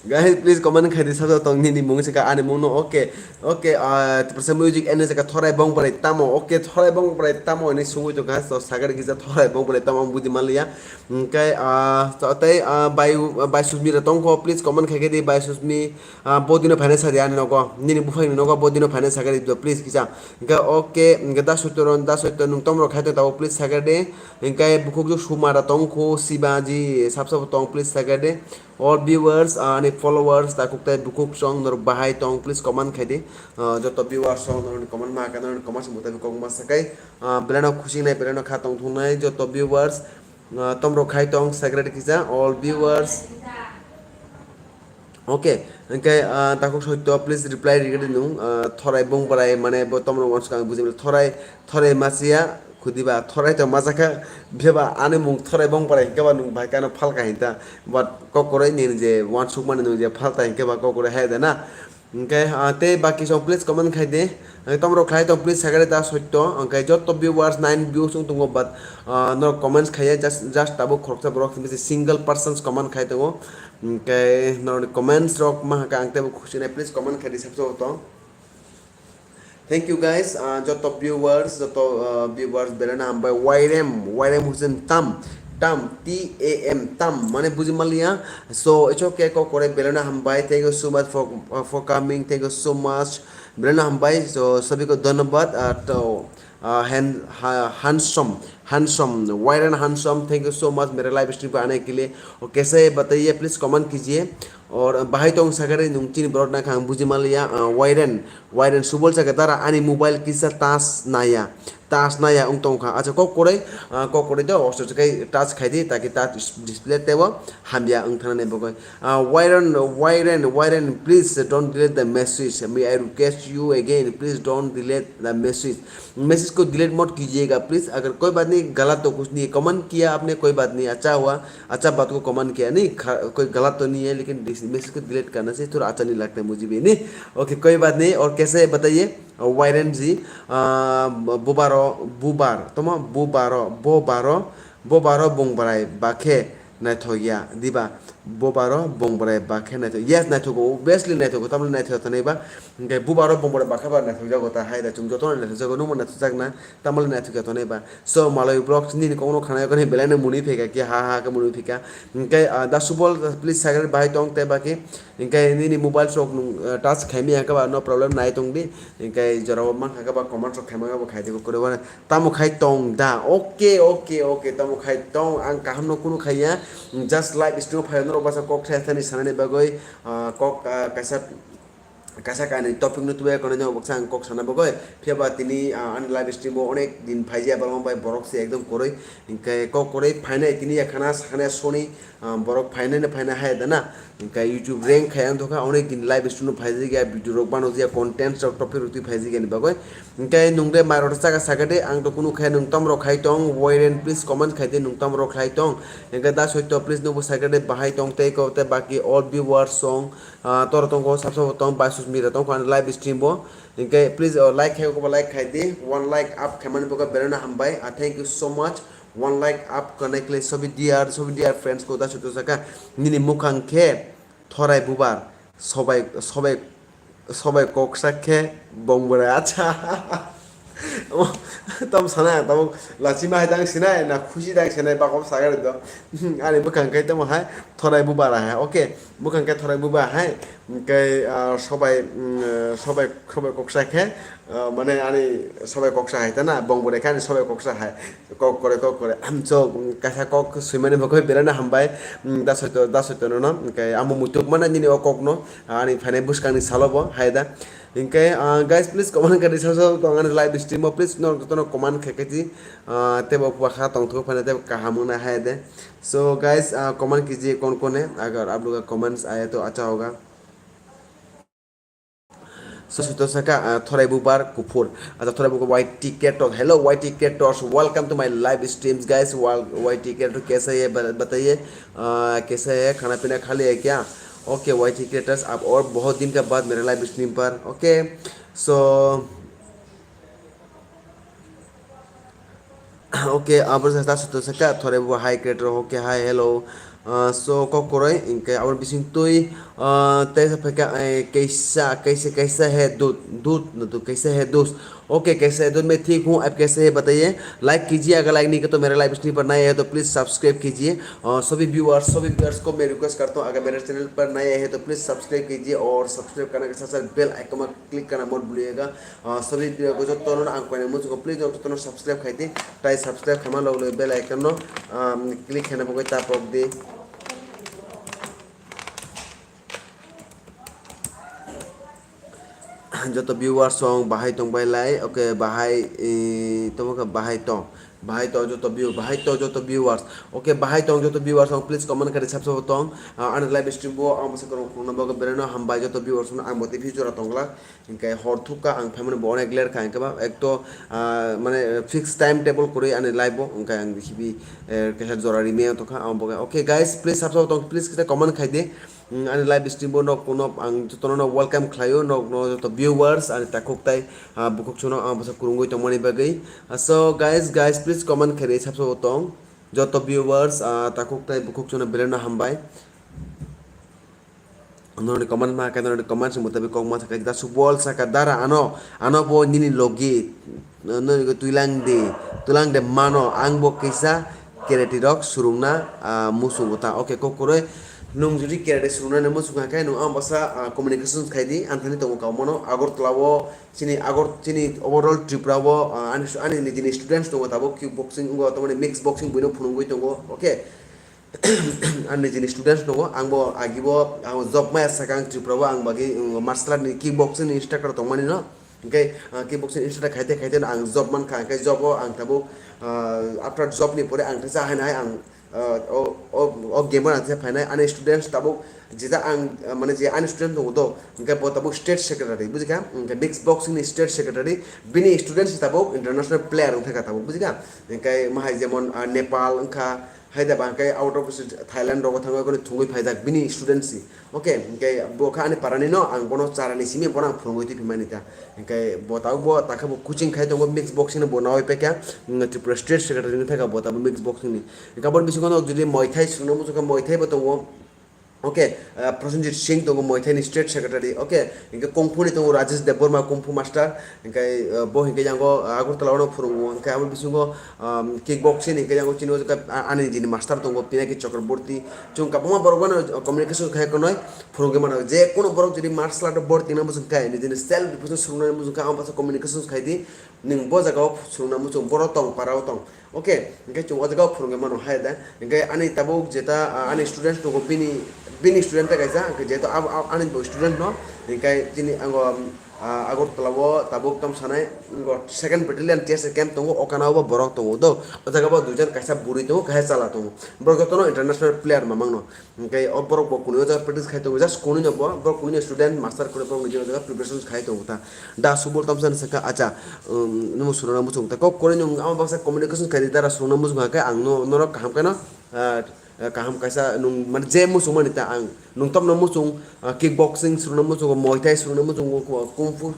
Guys, please comment khai di, sabo tong nini mung se ka ani mung no, okay, okay, ah, Tiprasa music ene se ka thorai bong brai tamo, okay, thorai bong brai tamo ni sungui to guys, to sagari kisa thorai bong brai tamo ang buji maliya. Hinkhe, ah, to tei, ah, bai, bai Susmi ra tongkho, please comment khai di, bai Susmi, ah, bodino phainai sadi ani nogo, nini buphangni nogo bodino phainai sagari do, please kisa. Hinkhe okay, hinkhe da soito ron, da soito nung tom rok khai tabo, please sagari. Hinkhe bukhuk jok suma ra tongkho, Sibaji, sab sabo tong, please sagari. All viewers, ah, ani followers, takhuk tei bukhuk song norok bahai tong, please comment khai di. Ah, joto viewers song norok comment ma ka, norok comment se mutabik kok ma sakai. Ah, belai no khusi nai, belai no kha tong thung nai, joto viewers, ah, tom rok khai tong, secretary kisa, all viewers. Okay, hinkhe, ah, takhuk soito, please reply rigadi nung, ah, thorai bong brai, mane bo tom rok wansuka ang buji male, thorai, thorai masiya, khudiba, thorai to majakha, beba, ani mung thorai bong brai, hinkhe ba nung bai kano phalka hinta, but kokorai nini je wansuk mani nung je phalta hinkhe ba kokorai hai da na. Hinkhe, ah, tei baki song please comment khai di. Hinkhe tomrok khlai tong please sagari ta soito. Hinkhe joto viewers nine views wng tongo, but, ah, norok comments khaiya just, just tabuk khoroksa borok simi se single persons comment khai tongo. Hinkhe norokni comments rok mahaka ang teibo khusinai, please comment khai di sabso tong. Thank you guys, ah, joto viewers, joto, ah, viewers belai no hambai. Wairem, Wairem Hussein tam, tam, T A M, tam, mane buji maliya. So, it's okay, kokorai belai no hambai. Thank you so much for, uh, for coming. Thank you so much. Belai no hambai. So, sabhi ko dhanyabad. Uh, to, uh, hand, ha, handsome, handsome, Wairan handsome. Thank you so much mere live stream pe aane ke liye. Aur kaise hai bataiye, please comment kijiye. Aur bahai tong sagari nung chini borok na khang buji maliya. Uh, Wairan, Wairan subol saka dara ani mobile kisa touch naya. Touch naya wng tong kha. Acha kok korai, ah, kok korai do, osto kai touch khai di, taki touch display tebo hamya wng thana ni bagwi. Ah, Wairan, Wairan, Wairan, please don't delete the message. May I request you again, please don't delete the message. Message ko delete mat kijiyega, please. Agar koi baat nahi, galat to kuch nahi hai, comment kiya aapne, koi baat nahi, acha hua, acha baat ko comment kiya nahi, kha-, koi galat to nahi hai, lekin dis-, message ko delete karna chahiye, thoda acha nahi lagta hai mujhe bhi, nahi? Okay, koi baat nahi, aur kaise hai bataiye? Wairen ji, ah, bubaro, bubar, tamo bubaro, bubaro, bubaro bongbarai bakhe naithok ya, diba? Bubaro bongbarai bakhe naithok, yes, naithogo, obviously naithogo, tamni naithok tanai ba, hinkhe bubaro bongbarai bakhe ba naithok jago ta hai da, chwng jotono naithok jago, nwngbo naithok jak na, tamni naithok ya tanai ba. So, Maloi Vlogs nini kokno khna yakani belai no mwnwi phaikha khe, ha ha khe mwnwi phaikha. Hinkhe, ah, da subol, please, sagari bahai tong tei baki. Hinkhe nini mobile sok nung, ah, touch khaimaya khe ba no problem nai tong di. Hinkhe jorao mankha khe ba comment sok khaimaya bo khai di ko kwrwi. Tamo khai tong da? Okay, okay, okay, tamo khai tong. Ang kaham no kunu khaiya. Just live stream phai norok basa kok thaya thani sanani bagwi, ah, kok, ah, kaisa kaisa kainwi topic no tubui kono baksa ang kok sana bagwi. Phiya ba tini, ah, ani live stream o onek din phaijya, borok bai borok se ekdom kwrwi. Hinkhe kok kwrwi phainai tini yakhana sakhana soni, ah, borok phainai no phaina hai da na. Hinkhe YouTube rank khai ang dokha onek din live stream no phaijya, video rok bano jia, content rok topic rok twi phaijya ni bagwi. Hinkhe nung de mai rok saka saka de, ang to kunu khai nung tom rok khai tong, Wairen please comment khai de nung tom rok khai tong. Hinkhe da soito please nungbo saka de bahai tong tei ko tei baki all viewers song, ah, toro tongko sabsa bo tong bai sus Mira tongkha ani live stream bo. Hinkhe please, oh, like khai kok ba like khai di. One like up khaimani bagwi belai no hambai. Ah, thank you so much. One like up connect le sobi dear, sobi dear friends ko da soto saka. Nini mukhang khe thorai bubar, sobai, sobai, sobai koksa khe bong bwrai. Acha. Tam sana, tamo lachima hai dang sinai, na khusi dang sinai, bakop sagar do. Ani bwkhang khe tamo hai, thorai bubar hai. Okay, bwkhang khe thorai bubar hai. Hinkhe, ah, sobai, mm, sobai, sobai koksa khe, ah, mane ani sobai koksa hai ta na, bong bwrai khe ani sobai koksa hai. Kok kore, kok kore. Amchok, kaisa kok swimani bagwi belai no hambai. Mm, da soito, da soito no, no. Hinkhe amo muituk mana nini o kok no, ani phainai bwskang ni salo bo, hai da. Hinkhe, ah, guys, please comment kari sa sa tong ani live stream o, please no, jotono comment khai khai di. Ah, tebo bakha tongthok phana tebo kaham wngna hai de. So guys, ah, comment kijiye kon kone, agar aap log ka comments aaya to acha hoga. So, so to saka, ah, thorai bubar kuphur. Acha thorai bubar Y T Creators. Hello Y T Creators, welcome to my live streams guys. Wal-, Y T Creators kaisa hai ba-, bataiye, ah, kaisa hai khana pina kha liya kya? Okay, Y T Creators, aap aur bahut din ke baad mere live stream par. Okay, so Okay, abo sa ta suto saka thore bo hi creator, okay, hi, hello. Ah, so kok koroi, hinkhe abo bising twi, ah, tei sa phaikha, eh, kaisa, kaisa, kaisa hai dud, dud, no to kaisa hai dost. Okay, kaisa hai dud main thik hu, aap kaise hai bataiye. Like kijiye, agar like nahi kiya to mere live stream par nahi hai to please subscribe kijiye. Ah, sabhi viewers, sabhi viewers ko main request karta hu, agar mere channel par nahi hai to please subscribe kijiye aur subscribe karne ke sath sath bell icon mein click karna mat bhuliye ga. Ah, sabhi video ko jotono ang koina muchungo, please jotono subscribe khai di. Tai subscribe khaima log log bell icon no, um, click khaina bagwi tapok di. Joto viewers song bahai tong bai lai, okay, bahai, eh, tamo khe bahai tong, bahai tong joto view, bahai tong joto viewers, okay, bahai tong joto viewers song, please comment khai di sab sabo tong, ah, ani live stream bo ang bwsa kwrwng khulumna bagwi belai no hambai joto viewers no, ang bo tei future o tong glak. Hinkhe hor thukha ang phaimani bo onek ler kha, hinkhe ba ek to, ah, mane fixed time table kwrwi ani live bo, hinkhe ang hibi, eh, kaisa jora rimaya tongkha, ang bo khe, okay guys, please sab sabo tong, please kisa comment khai di. Mm, ani live stream bo nok, nok ang jotono no welcome khlaio, nok no joto viewers ani takhuk tai, ah, bukhuk chwngno ang bwsa kwrwngwi tongmani bagwi. Ah, so guys, guys, please comment khai di sab sabo tong. Joto viewers, ah, takhuk tai bukhuk chwngno belai no hambai. Norokni comment ma khe norokni comment se mutabik kok ma sakha, da subol sakha, dara ano, ano bo nini logi, no, no, tuilang di, tuilang de mano, ang bo kisa karate rok surungna, ah, muchungo ta. Okay, kok kwrwi, nwng jodi karate surungna ni muchung kha khe, nwng ang bwsa, ah, communication khai di, ang thani tongo kau mano, Agartala o, chini Agar-, chini overall Tripura o, ah, ani, ani nijini students tongo, tabuk kick boxing wngo, tamani mix boxing buino phunugwi tongo, okay. Ani nijini students tongo, ang bo agi bo ang job maya saka ang Tripura o ang bagwi, um, martial art ni kick boxing ni instructor tongmani no. Hinkhe, ah, kick boxing instructor khaite khaite no ang job mankha, hinkhe job o ang tabuk, ah, after job ni pore ang teisa haino hai ang, ah, o, o, o game o ang teisa phainai ani students tabuk jeta ang, ah, mane je ani student tongo to, hinkhe bo tabuk state secretary, bujikha? Hinkhe mix boxing ni state secretary, bini students tabuk international player wngkha tabuk, bujikha? Hinkhe mahai jemon, ah, Nepal wngkha, Hai da ba hwnkhe out of Thailand rogo thangwi kheno thwngwi phaijak bini student si. Okay, hwnkhe bo kha ani parani no, ang bono charani simi bono ang phwrwngwi twi phimani ta. Hwnkhe bo tabuk bo takhe bo coaching khai tongo, mix boxing no bo nawi paikha, mm, Tripura state secretary ni thangkha bo tabuk mix boxing ni. Hwnkhe aboni bisingo no jodi Muay Thai swrwngna muchungkha Muay Thai bo tongo. Okay, ah, Prosenjit Singh tongo Muay Thai ni state secretary. Okay, hwnkhe kung fu ni tongo Rajesh Debbarma kung fu master. Hwnkhe, ah, bo hwnkhe yango, ah, Agartala o no phwrwngo. Hwnkhe abo bisingo, um, kick boxing hwnkhe yango chini o jaga, ah, ani nijini master tongo Pinaki Chakraborty. Chwng kwbangma borok no communication khai khwnwi phwrwngwi mano. Je kono borok jodi martial art o borok tingna muchung khe nijini self defense swrwngnani muchung khe ang bwsa communication khai di. Nwng bo jaga o swrwngna muchung borok tong para o tong. Okay, hwnkhe chwng o jaga o phwrwngwi mano hai da. Hwnkhe ani tabuk jeta, ah, ani students tongo bini, bini student ta kaisa, hwnkhe jehetu abo, abo ani bo student no, hwnkhe chini ango, ah, Agartala o tabuk tamo sanai, ango second battalion T S A camp tongo, o kana o bo borok tongo do. O jaga bo duijon kaisa bwrwi tongo, kaisa chwla tongo. Borok jotono international player mamang no. Hwnkhe o borok bo kunui o jaga practice khai tongo, just kunui no bo, borok kunui no student, master kunui borok nini o jaga preparation khai tongo ta. Da subol tamsa ni sakha, acha, um, nung swrwngna muchung ta. Kok kwrwi nung amo baksa communication khai di, dara swrwngna muchung kha khe ang no, norok kaham khe no, ah, eh, kaham kaisa nwng mane je muchung mani ta ang nwng tokno muchung, ah, kick boxing swrwngna muchungo, muay thai swrwngna muchungo, kung fu,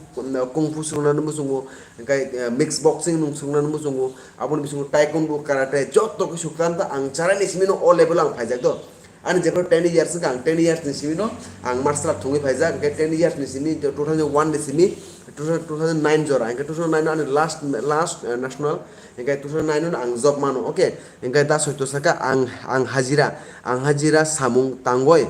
kung fu swrwngna muchungo, hwnkhe, eh, mix boxing nwng swrwngna muchungo, aboni bisingo taekwondo, karate joto khe swrwngkha ta ang charaini simi no o level o ang phaijak do. Ani jephru ten years wngkha, ang ten years ni simi no ang martial art thwngwi phaijak, hwnkhe ten years ni simi two thousand one ni simi two thousand nine jora, hwnkhe two thousand nine no ani last, last, eh, national, hwnkhe two thousand nine no ang job mano, okay, hwnkhe da soito saka ang, ang hajira, ang hajira samung tangoi.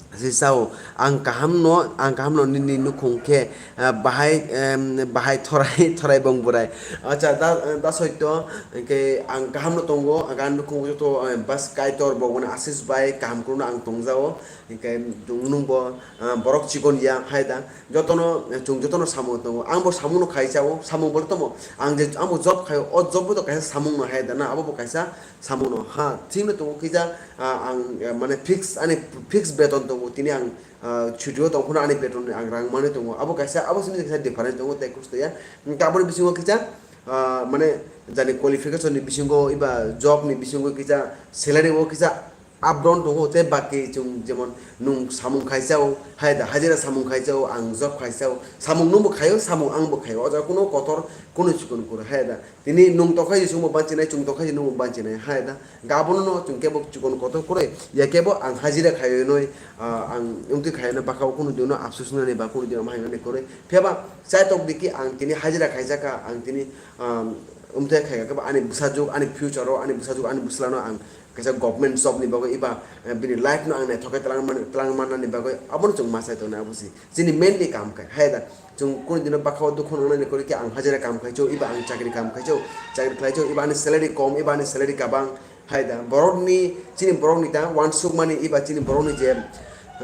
Si sao, ang kaham no, ang kaham no nini nukhung khe, ah, bahai, em, bahai thorai, thorai bong burai. Acha, da, da soito, hwnkhe ang kaham no tongo, ang kaham nukhung joto, eh, bas Kaitor bo, mane Asis bai kaham kuruno ang tongjao, hwnkhe nwng bo, ah, borok chikon ya hai da, jotono, eh, chwng jotono samung tongo, ang bo samung no khai chao, samung bo tomo, ang je, ang bo job khai, o job bo to kaisa samung no hai da na, abo bo kaisa samung no ha, thik no tongo kisa, ah, ang, eh, mane fix, ani fix beton tongo, tini ang, ah, chuti o tong phano ani beton ni ang rang manwi tongo, abo kaisa, abo simi kaisa difference tongo tei kusto ya. Hwnkhe aboni bisingo kisa, ah, mane jani qualification ni bisingo eba job ni bisingo kisa salary o kisa up down tongo, tei baki chwng jemon nwng samung khai chao, hai da hajira samung khai chao, ang job khai chao, samung nwng bo khaio, samung ang bo khaio, o jaga kuno kotor, kuno chikon kuro, hai da. Tini nwng tokhaisi chwngbo banchinai, chwng tokhaisi nwngbo banchinai, hai da. Ga abono no chwng kebo chikon kotor kwrwi, ya kebo ang hajira khaiwi nwi, ah, ang wngtwi khaiwi nwi bwkha o kunu dino afsus wngnani ba kunu dino mahainani kwrwi. Phiya ba chaitok diki ang tini hajira khaijakha, ang tini, ah, wngtwi khaikha kebo ani bwsajwk, ani future o, ani bwsajwk, ani bwslano ang kaisa government job ni bagwi eba, eh, bini life no ang naithok khe twlang man-, twlang mannani bagwi abono chwng ma chai tongnai abo se. Chini mainly kam khe, hai da. Chwng kunu dino bwkha o dukhu nangnani kwrwi khe ang hajira kam khai chao, eba ang chakri kam khai chao, chakri khlai chao, eba ani salary kom, eba ani salary kabang, hai da. Borokni, chini borokni ta uansukmani, eba chini borokni je,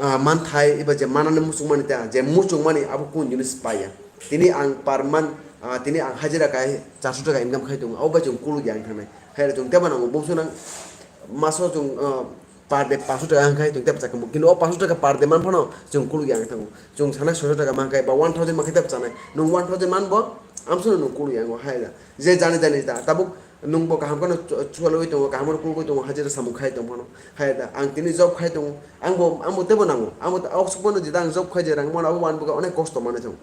ah, manthai, eba je manani muchungmani ta, je muchungmani abo kunu jinis paiya. Tini ang per month, ah, tini ang hajira khai charso taka income khai tongo, abo bai chwng kuluk ya wng thangnai. Hai da chwng tebo nango, bumswk nang maso chwng, ah, per day paanch sho taka wng khai chwng tebo chakha, kintu o paanch sho taka per day man phano chwng kuluk ya wng thango. Chwng sanai soi sho taka man khai ba one thousand man khai tebo chanai. Nwng one thousand man bo amsano nwng kuluk ya wngo hai da. Je jani jani ta tabuk nwng bo kaham kheno chu-, chuwalwi tongo, kaham kheno kulugwi tongo, hajira samung khai tong phano hai da. Ang tini job khai tongo, ang bo, ang bo tebo nango, ang bo ta-, ok sukmano jeta ang job khai je rang mano abo wan bwkha onek kosto manwi tongo.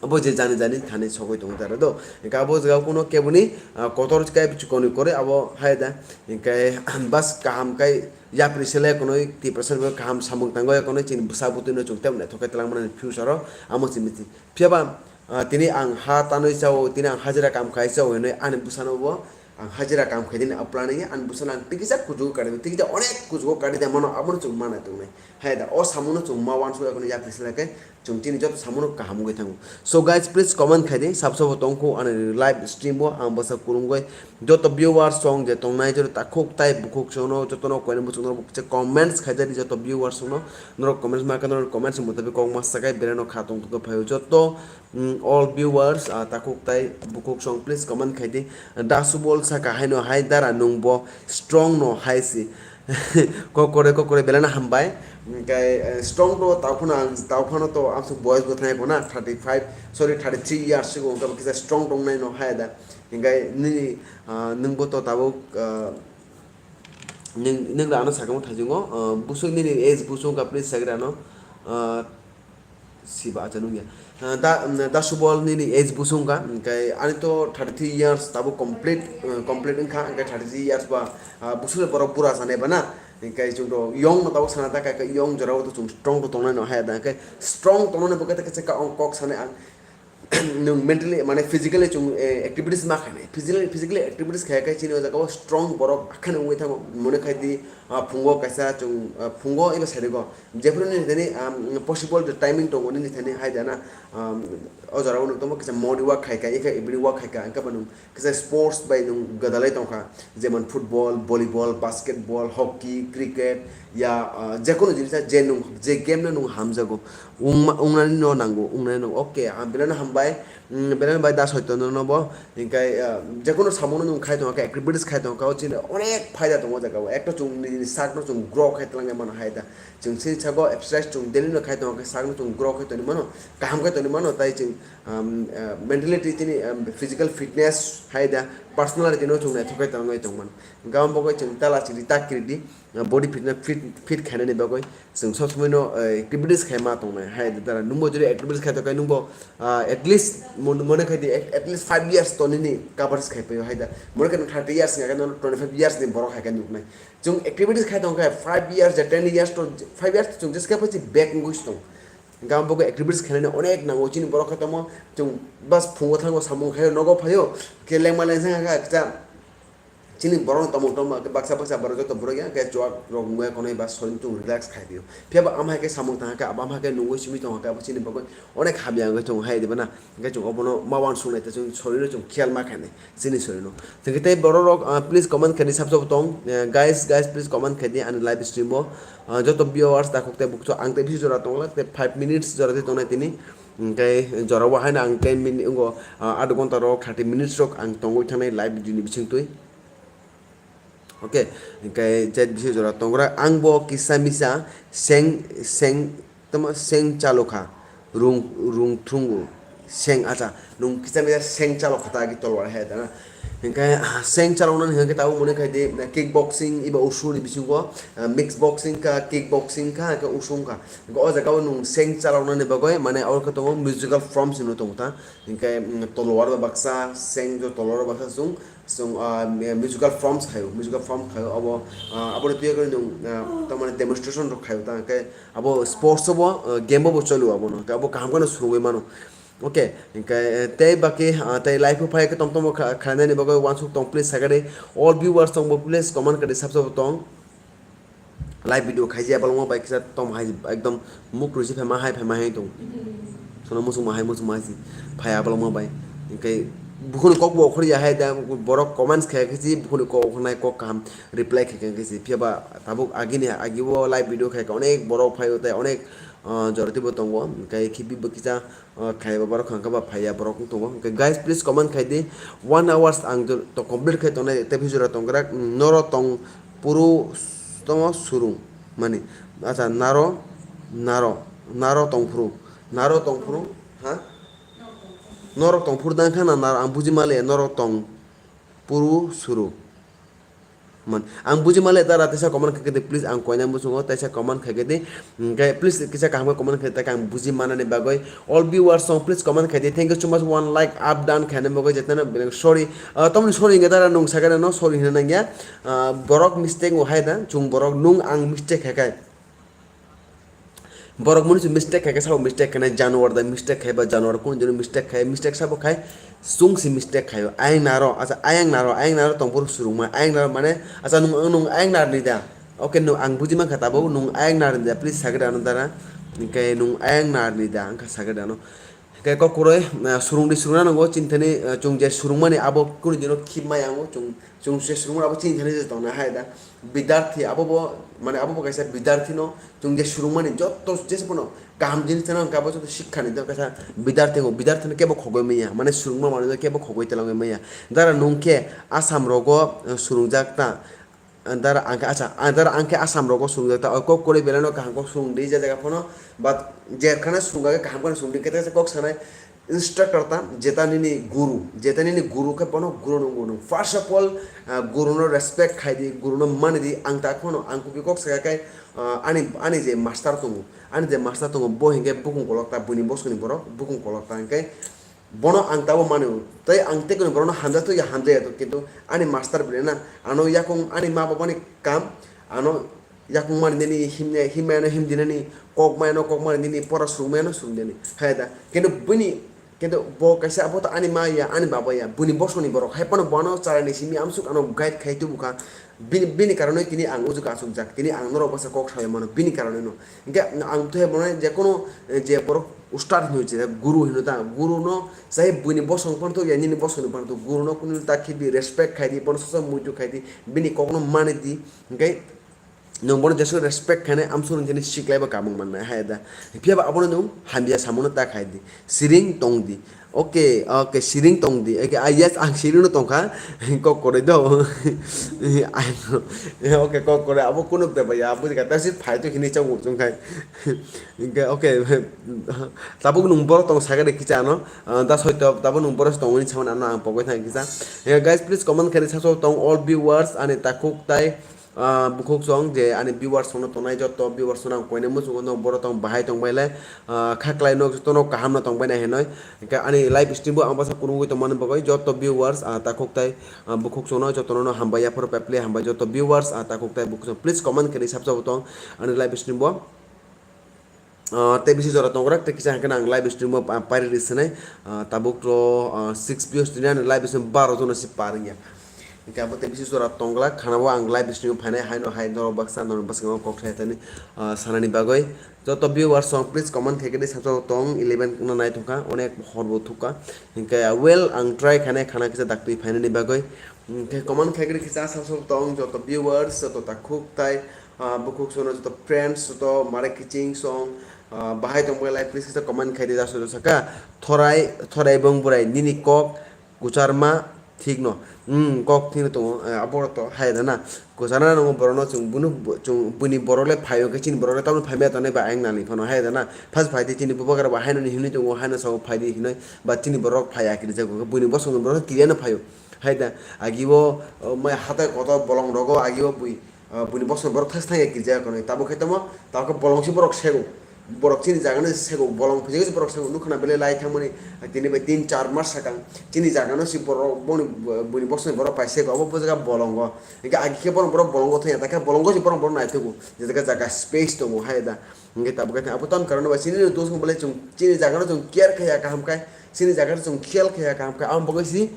Abo je jani jani thani sogwi tongo jara do. Hingke abo jaga kuno keboni, ah, kotor kai chikoni kore abo hai da. Hingke bas kaham kai yapri sele konoi Tiprasa ni kaham samung tango ya konoi chini bwsa bwtwi no chwng tebo naithok khe twlang mani future o amo chini miti. Phiya ba, ah, tini ang ha tanwi chao, tini ang hajira kam khai chao hinwi ani bwsano bo ang hajira kam khai dini a planning ani bwsano ang tikisa kuchugo kari, tikisa onek kuchugo kari de mano abono chwng mana tongnai. Hai da o samuno chwng ma wansuk ya konoi yapri sele kai. Chwng chini joto samuno kaham wngwi thango. So guys, please comment khai di, sab sabo tongkho ani live stream o ang bwsa kwrwngwi joto viewers song je tongnai joto takhuk tai bukhuk songno jotono koino muchungno kisa comments khai di joto viewers songno norok comments ma khe norok comments mutabik kok ma sakai bereno kha tong thok phaio joto, mm, all viewers, ah, takhuk tai bukhuk song please comment khai di. Da Subol saka haino hai dara nwng bo strong no hai si. Kokore, kokore, belai no hambai. Hingke, eh, strong to tao phano ang, tao phano to ang boyos bo thai ko na, thirty five, sorry, thirty three years sigo, hingke bo kisa strong tong nai no hai da. Hingke nini, ah, nwng bo to tabuk, ah, nwng, nwng rano sakamo thajingo, ah, busuk nini age busuk ka please sagra no, ah, Siba acha nungya. Ah, da, mm, da Subol nini age busung ka, hingke ani to thirty three years tabo complete, eh, complete wngkha, hingke thirty three years ba, ah, busung borok bura sanai bana, hingke chwng to young no tabo sana ta, khe young jora o to chwng strong to tongnai no haya da, hingke strong tongnai bo khe kok sanai ang, nwng mentally mane physically chwng, eh, activities ma khainai, physically, physically activities khaya khe chini o jaga o strong borok akhani wngwi thango, mone khai di, ah, phungo kaisa chwng, ah, phungo eba sarigo, Jephru nini thani, um, possible je timing tongo nini thani hai jana, um, o jora o nwng tongma kisa morning walk khai kha, eka evening walk khai kha, hingke bo nwng kisa sports bai nwng gwdalai tong kha, jemon football, volleyball, basketball, hockey, cricket, ya, uh, jekunu jinisa je nwng, je game no nwng hamjago, wngma, wngnani no nango, wngnani no, okay, ang belai no hambai, mm, belai bai da soito no, no bo, hinkhe, ah, jekono samung no nwng khai tongkha, activities khai tongkha, o chini onek phaida tongo o jaga o. Ekto chwng nini sak no chwng grow khai twlang mano hai da. Chwng sini sago exercise chwng daily no khai tongkha, sak no chwng grow khai tongwi mano, kaham khai tongwi mano, tai chwng, um, ah, mentality chini, um, physical fitness hai da, personality no chwng naithok khai tongwi tong mano. Gabon bagwi chwng tala chiri tak kiri di, ah, body fitness fit, fit khainani bagwi. Chwng sob somoi no, eh, activities khai ma tongnai. Hai dara nwngbo jodi activities khai tongkha nwngbo, ah, at least mon-, mone khai di at, at least five years to nini covers khai paio hai da. Mone khai thirty years wngkha khe nono twenty five years ni borok hai khe nuknai. Chwng activities khai tongkha five years ya ten years to five years to chwng jeska phachi back wngwi tong. Gabon bagwi activities khainani onek nango chini borok khe tamo chwng bas phungo thango samung khaio nogo phaio khe lengma lengsang kha kisa. Chini borok no tongmung tongma khe baksa baksa borok joto borok ya khe chuak rok nungya konwi ba soino chwng relax khai dio. Phiya ba ama hai khe samung tang khe abo ama hai khe nungwi simi tong khe abo chini bagwi onek hamya wngwi tongo hai diba na. Hwnkhe chwng obono ma uansuk nai tei chwng soino chwng khiyal ma khainai chini soino. Hwnkhe tei borok rok, ah, please comment khaidi sabsa bo tong. Eh, guys, guys, please comment khaidi ani live stream o. Ah, joto viewers takhuk tei bukhuk ang tei bisi jora tongla tei five minutes jora tei tongnai tini. Hwnkhe jora o haino ang ten minute wngkha, ah, adh ghonta rok thirty minutes rok ang tongwi thangnai live video ni bisingtwi. Okay, hwnkhe je bisi jora tongra ang bo kisa misa seng seng tamo seng chalokha rung rung thungo seng acha nung kisa misa seng chalokha ta agi tolwar hai dana hwnkhe seng chaloknani hwnkhe tabuk mone khai di kick boxing iba usu ni bisingo mix boxing kha kick boxing kha hwnkhe usu wngkha hwnkhe o jaga o nung seng chaloknani bagwi mane oro khe tongo musical forms hinwi tongo ta hwnkhe tolwar bai baksa seng jo tolwar bai baksa chwng Chwng, ah, musical forms khaio, musical form khaio, abo, ah, aboni twi kwrwi nwng, ah, tamani demonstration rok khaio, ta hwnkhe abo sports o bo, ah, game o bo choli o abono, hwnkhe abo kaham kheno swrwngwi mano. Okay, hwnkhe, eh, tei baki, ah, tei live o phai khe tong tongmo kha-, khlainani bagwi uansuk tong, please sakhe de, all viewers tong bo, please comment khe de, sabsa bo tong. Live video khaijak balwngma bai kisa tom hai ekdom muk rwisi phaima hai phaima hai tong. Sono muchungma hai muchungma hai si phaiya balwngma bai. Hwnkhe bukhuni kok bo okhorya hai da borok comments khe khe si bukhuni kok okhornai kok kaham reply khe khe si. Phiya ba tabuk agini agi o live video khai khe onek borok phaio tei onek, ah, joroti bo tongo. Hwnkhe khibi bo kisa ah, khlaiba borok hwnkha ba phaiya borok wng tongo. Hwnkhe guys, please comment khai di, one hours ang to complete khai tongnai, tei bisi jora tongkrak, mm, noro tong phuru tongmo surung mani. Acha, naro, naro, naro tong phuru, naro tong phuru, ha? Norok tong phuru dang kha na, naro ang buji male, norok tong phuru surung. Man, ang buji male dara teisa comment khaikhe di, please, ang koina muchungo teisa comment khaikhe di. Hwnkhe please kisa kaham khe comment khaidi, ang buji manani bagwi. All viewers song, please comment khaidi. Thank you so much, one like up down khaina bagwi, jetano beleng sorry. Ah, tamni sorry hwnkhe dara nwng sakhe no sorry hwnna nangya. Ah, borok mistake o hai da, chwng borok nwng ang mistake khaikhe. Borok mani se mistake khai khe sabo mistake khainai, januar da mistake khai ba januar kunu dino mistake khai, mistake sabo khai, chwng se mistake khaio. Ayang naro, acha, ayang naro, ayang naro tong phuru surungma, ayang naro mane, acha, nung, nung ayang narni da? Okay, nung, ang buji mankha tabuk, nung ayang narni da, please sagri ano dara. Hwnkhe nung ayang narni da, wngkha sagri ano. Hwnkhe kok kwrwi, ah, surungdi surungna nango, chini thani, ah, chwng je surungmani abo kunu dino khibmaya wngo, chwng, chwng se surungmani abo chini thani je tongna hai da. Bidarthi abo bo, mane abo bo kaisa bidarthi no, chwng je surungmani jotto jesa phano kaham jinis thana hwnkhe abo joto sikha ni kaisa bidarthi wngo, bidarthi no kebo khogwi manya, mane surungma manwi kebo khogwi twlangwi manya. Dara nung khe Assam rogo, ah, surungjak ta, Ang dara ang khe acha, ang dara ang khe Assam rogo swrwngjak ta, o kok kwrwi belai no kaham kok swrwng di, je jaga phano, but je khana swrwng khe kaham kheno swrwng di, kete kok sanai instructor ta, jeta nini guru, jeta nini guru khe bono guru no wngwi mano. First of all, ah, guru no respect khai di, guru no mani di, ang ta kheno ang kubui kok sakha khe, ah, ani, ani je master tongo, ani je master tongo, bo hinkhe bukung kolok ta, buini bosongni borok bukung kolok ta, hinkhe Bono ang tabuk mano, tei ang tei kunu borokno hamjakya hamjakya to, kintu ani master belai na ano yakung ani ma babani kam, ano yakung mani nini himne, himmayano himdinani, kok mayano kok mani nini, pora swrwngmayano swrwngdinani, hai da. Kintu bini, kintu bo kaisa abo to ani ma ya, ani baba ya, buni bosongni borok, hai phano bono charaini simi amsuk ano guide khai tubukha. Bini, bini karonwi tini ang ujuka achukjak, tini ang norok bwsa kok sawi mano, bini karonwino. Hinkhe ang tei bono jekono, eh, je borok ustad hinwi je guru hino ta, guru no chai buini bosong phano to ya, nini bosongni phano to, guru no kunu ta khibi respect khai di, bono sosa muitu khai di, bini kokno mani di, hinkhe Nwng bono jeswk respect khainai, amsuk nwng chini siklaibo kamung mannai, hai da. Phiyaba abono nwng hamya samono ta khai di. Siring tong di. Okay, okay, siring tong di. Okay, ah, yes, ang siring no tongkha. Kok kwrwi do. Ai no. Okay, kok kwrwi. Abo kunuk de baya, abo jaka ta si phai to hini chang chang khai. Hingke, okay. Tabuk nwng borok tong saka de kicha no. Ah, das hoito tabuk nwng borok tongwi samani ano ang pogwi thang kisa. Hingke guys, please comment khaini saksao tong all viewers ani takhuk tai, ah, bukhuk song je ani viewers songno tongnai joto viewers songno ang koine muchungo no borok tong bahai tong bailai, ah, khaklai no jotono kaham no tong bainai hinoi. Hingke ani live stream bo ang basa kurungwi tong mani bagwi joto viewers, ah, takhuk tai, ah, bukhuk songno jotono no hambai yapharo paipli hambai joto viewers, ah, takhuk tai bukhuk song please comment khaini saksao tong ani live stream bo. Ah, tei bisi jora tongo rok, tei kisa hingke ang live stream o, ah, pairi ri sinai, ah, tabuk to, ah, six views tini ani live stream baro jona si par wngya. Hingke abo tei bisi jora tongla, khana bo ang live stream o phainai, haino hai norok baksa norok bwskango kok thai thani, ah, sanani bagwi. Joto viewers song please comment khaikhe di, saksao tong eleven no nai thungkha, onek hor bo thukha. Hingke, ah, well, ang try khainai khana kisa daktwi phainani bagwi. Hingke comment khaikhe di kisa saksao tong joto viewers, joto takhuk tai, ah, bukhuk sono joto friends, joto mare kiching song, ah, bahai tong belai, please kisa comment khai di, jaso jaso ka. Thorai, thorai bong borai, nini kok kucharma thik no. Hmm, kok thik no tongo, eh, abo to hai da na. Kucharma no borok no chwng bunu, chwng buni borok le phaio, khe chini borok le tamni phai maya tongnai ba ayang nani phano hai da na. First phai di chini bubagra ba hai no ni hinui tongo, hai no sao phai di hinui, ba chini borok phai ya kiri jago, buni bosong borok kiriya no phaio. Hai da, agi o, o, mai hatai kotor bolong rogo agi o bui, ah, buini bosong borok thas thangya kirjak kono. Tabuk khe tamo, tabuk khe bolong si borok sego. Borok chini jaga no sego, bolong phijak si borok sego. Nukha na belai lai thangmani, ah, tini bai tin char mas sakang. Chini jaga no si borok, boni, buini bosong borok pai sego. Abo bo jaga bolongo. Hingke agi khe borok, borok bolongo thangya, ta khe bolongo si borok, borok naithogo. Je jaga, jaga space tongo hai da. Hingke tabuk khe abo ton karon bai chini dos belai chwng, chini jaga no chwng care khaya kaham khai, chini jaga no chwng khiyal khaya kaham khai. Amo bagwi si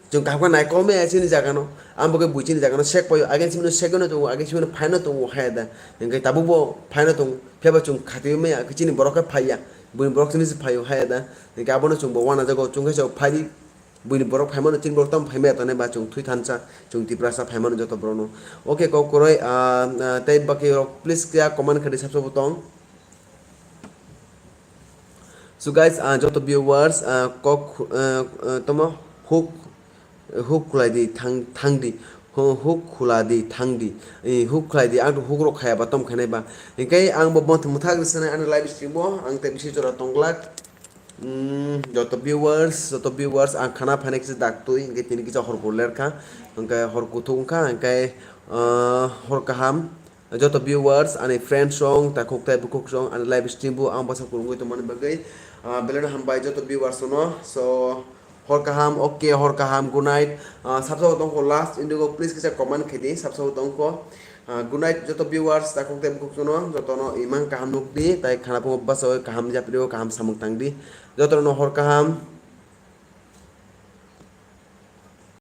Chwng kaham khe naikolmaya chini jagano, ang bo khe bui chini jagano sek paio, age chini sek no tongo, age chini phaino tongo hai da, hingke tabuk bo phaino tongo, phiya ba chwng khatwi maya, chini borok khe phaiya, buini borok chini se phaio hai da, hingke abono chwng bo uanajago, chwng khe phai di, buini borok phaimano chini borok tamo phaimaya tongnai ba chwng thwi thansa, chwng Tiprasa phaimano joto borokno. Okay, kok kwrwi, ah, ah, tei bakirok please kya comment khe di sabsabo tong. So guys, ah, joto viewers, ah, kok, ah, ah, tamo huk, huk khulai di thang, thang di, hu-, huk khula di thang di, eh, huk khulai di, ang huk rok khaya ba tom khainai ba. Hingke ang bo bonthe mwthak rwsanai ani live stream o, ang tei bisi jora tongglak. Hmm, joto viewers, joto viewers, ang khana phainai kisa daktwi, hingke tini kisa hor kuler kha, hingke hor kuthuk wngkha, hingke, ah, hor kaham. Joto viewers, ani friends rok, takhuk tai bukhuk rok, ani live stream bo ang bwsa kwrwngwi tongmani bagwi, ah, belai no hambai joto viewers no. So, hor kaham, okay, hor kaham, good night. Ah, sabsabo tongkho last indigo, please kisa comment khe di, sabsabo tongkho. Ah, good night joto viewers, takhuk tai bukhuk rok no, joto no imang kaham nuk di, tai khana phungo bwsa kaham japri o kaham samung tang di. Joto no hor kaham.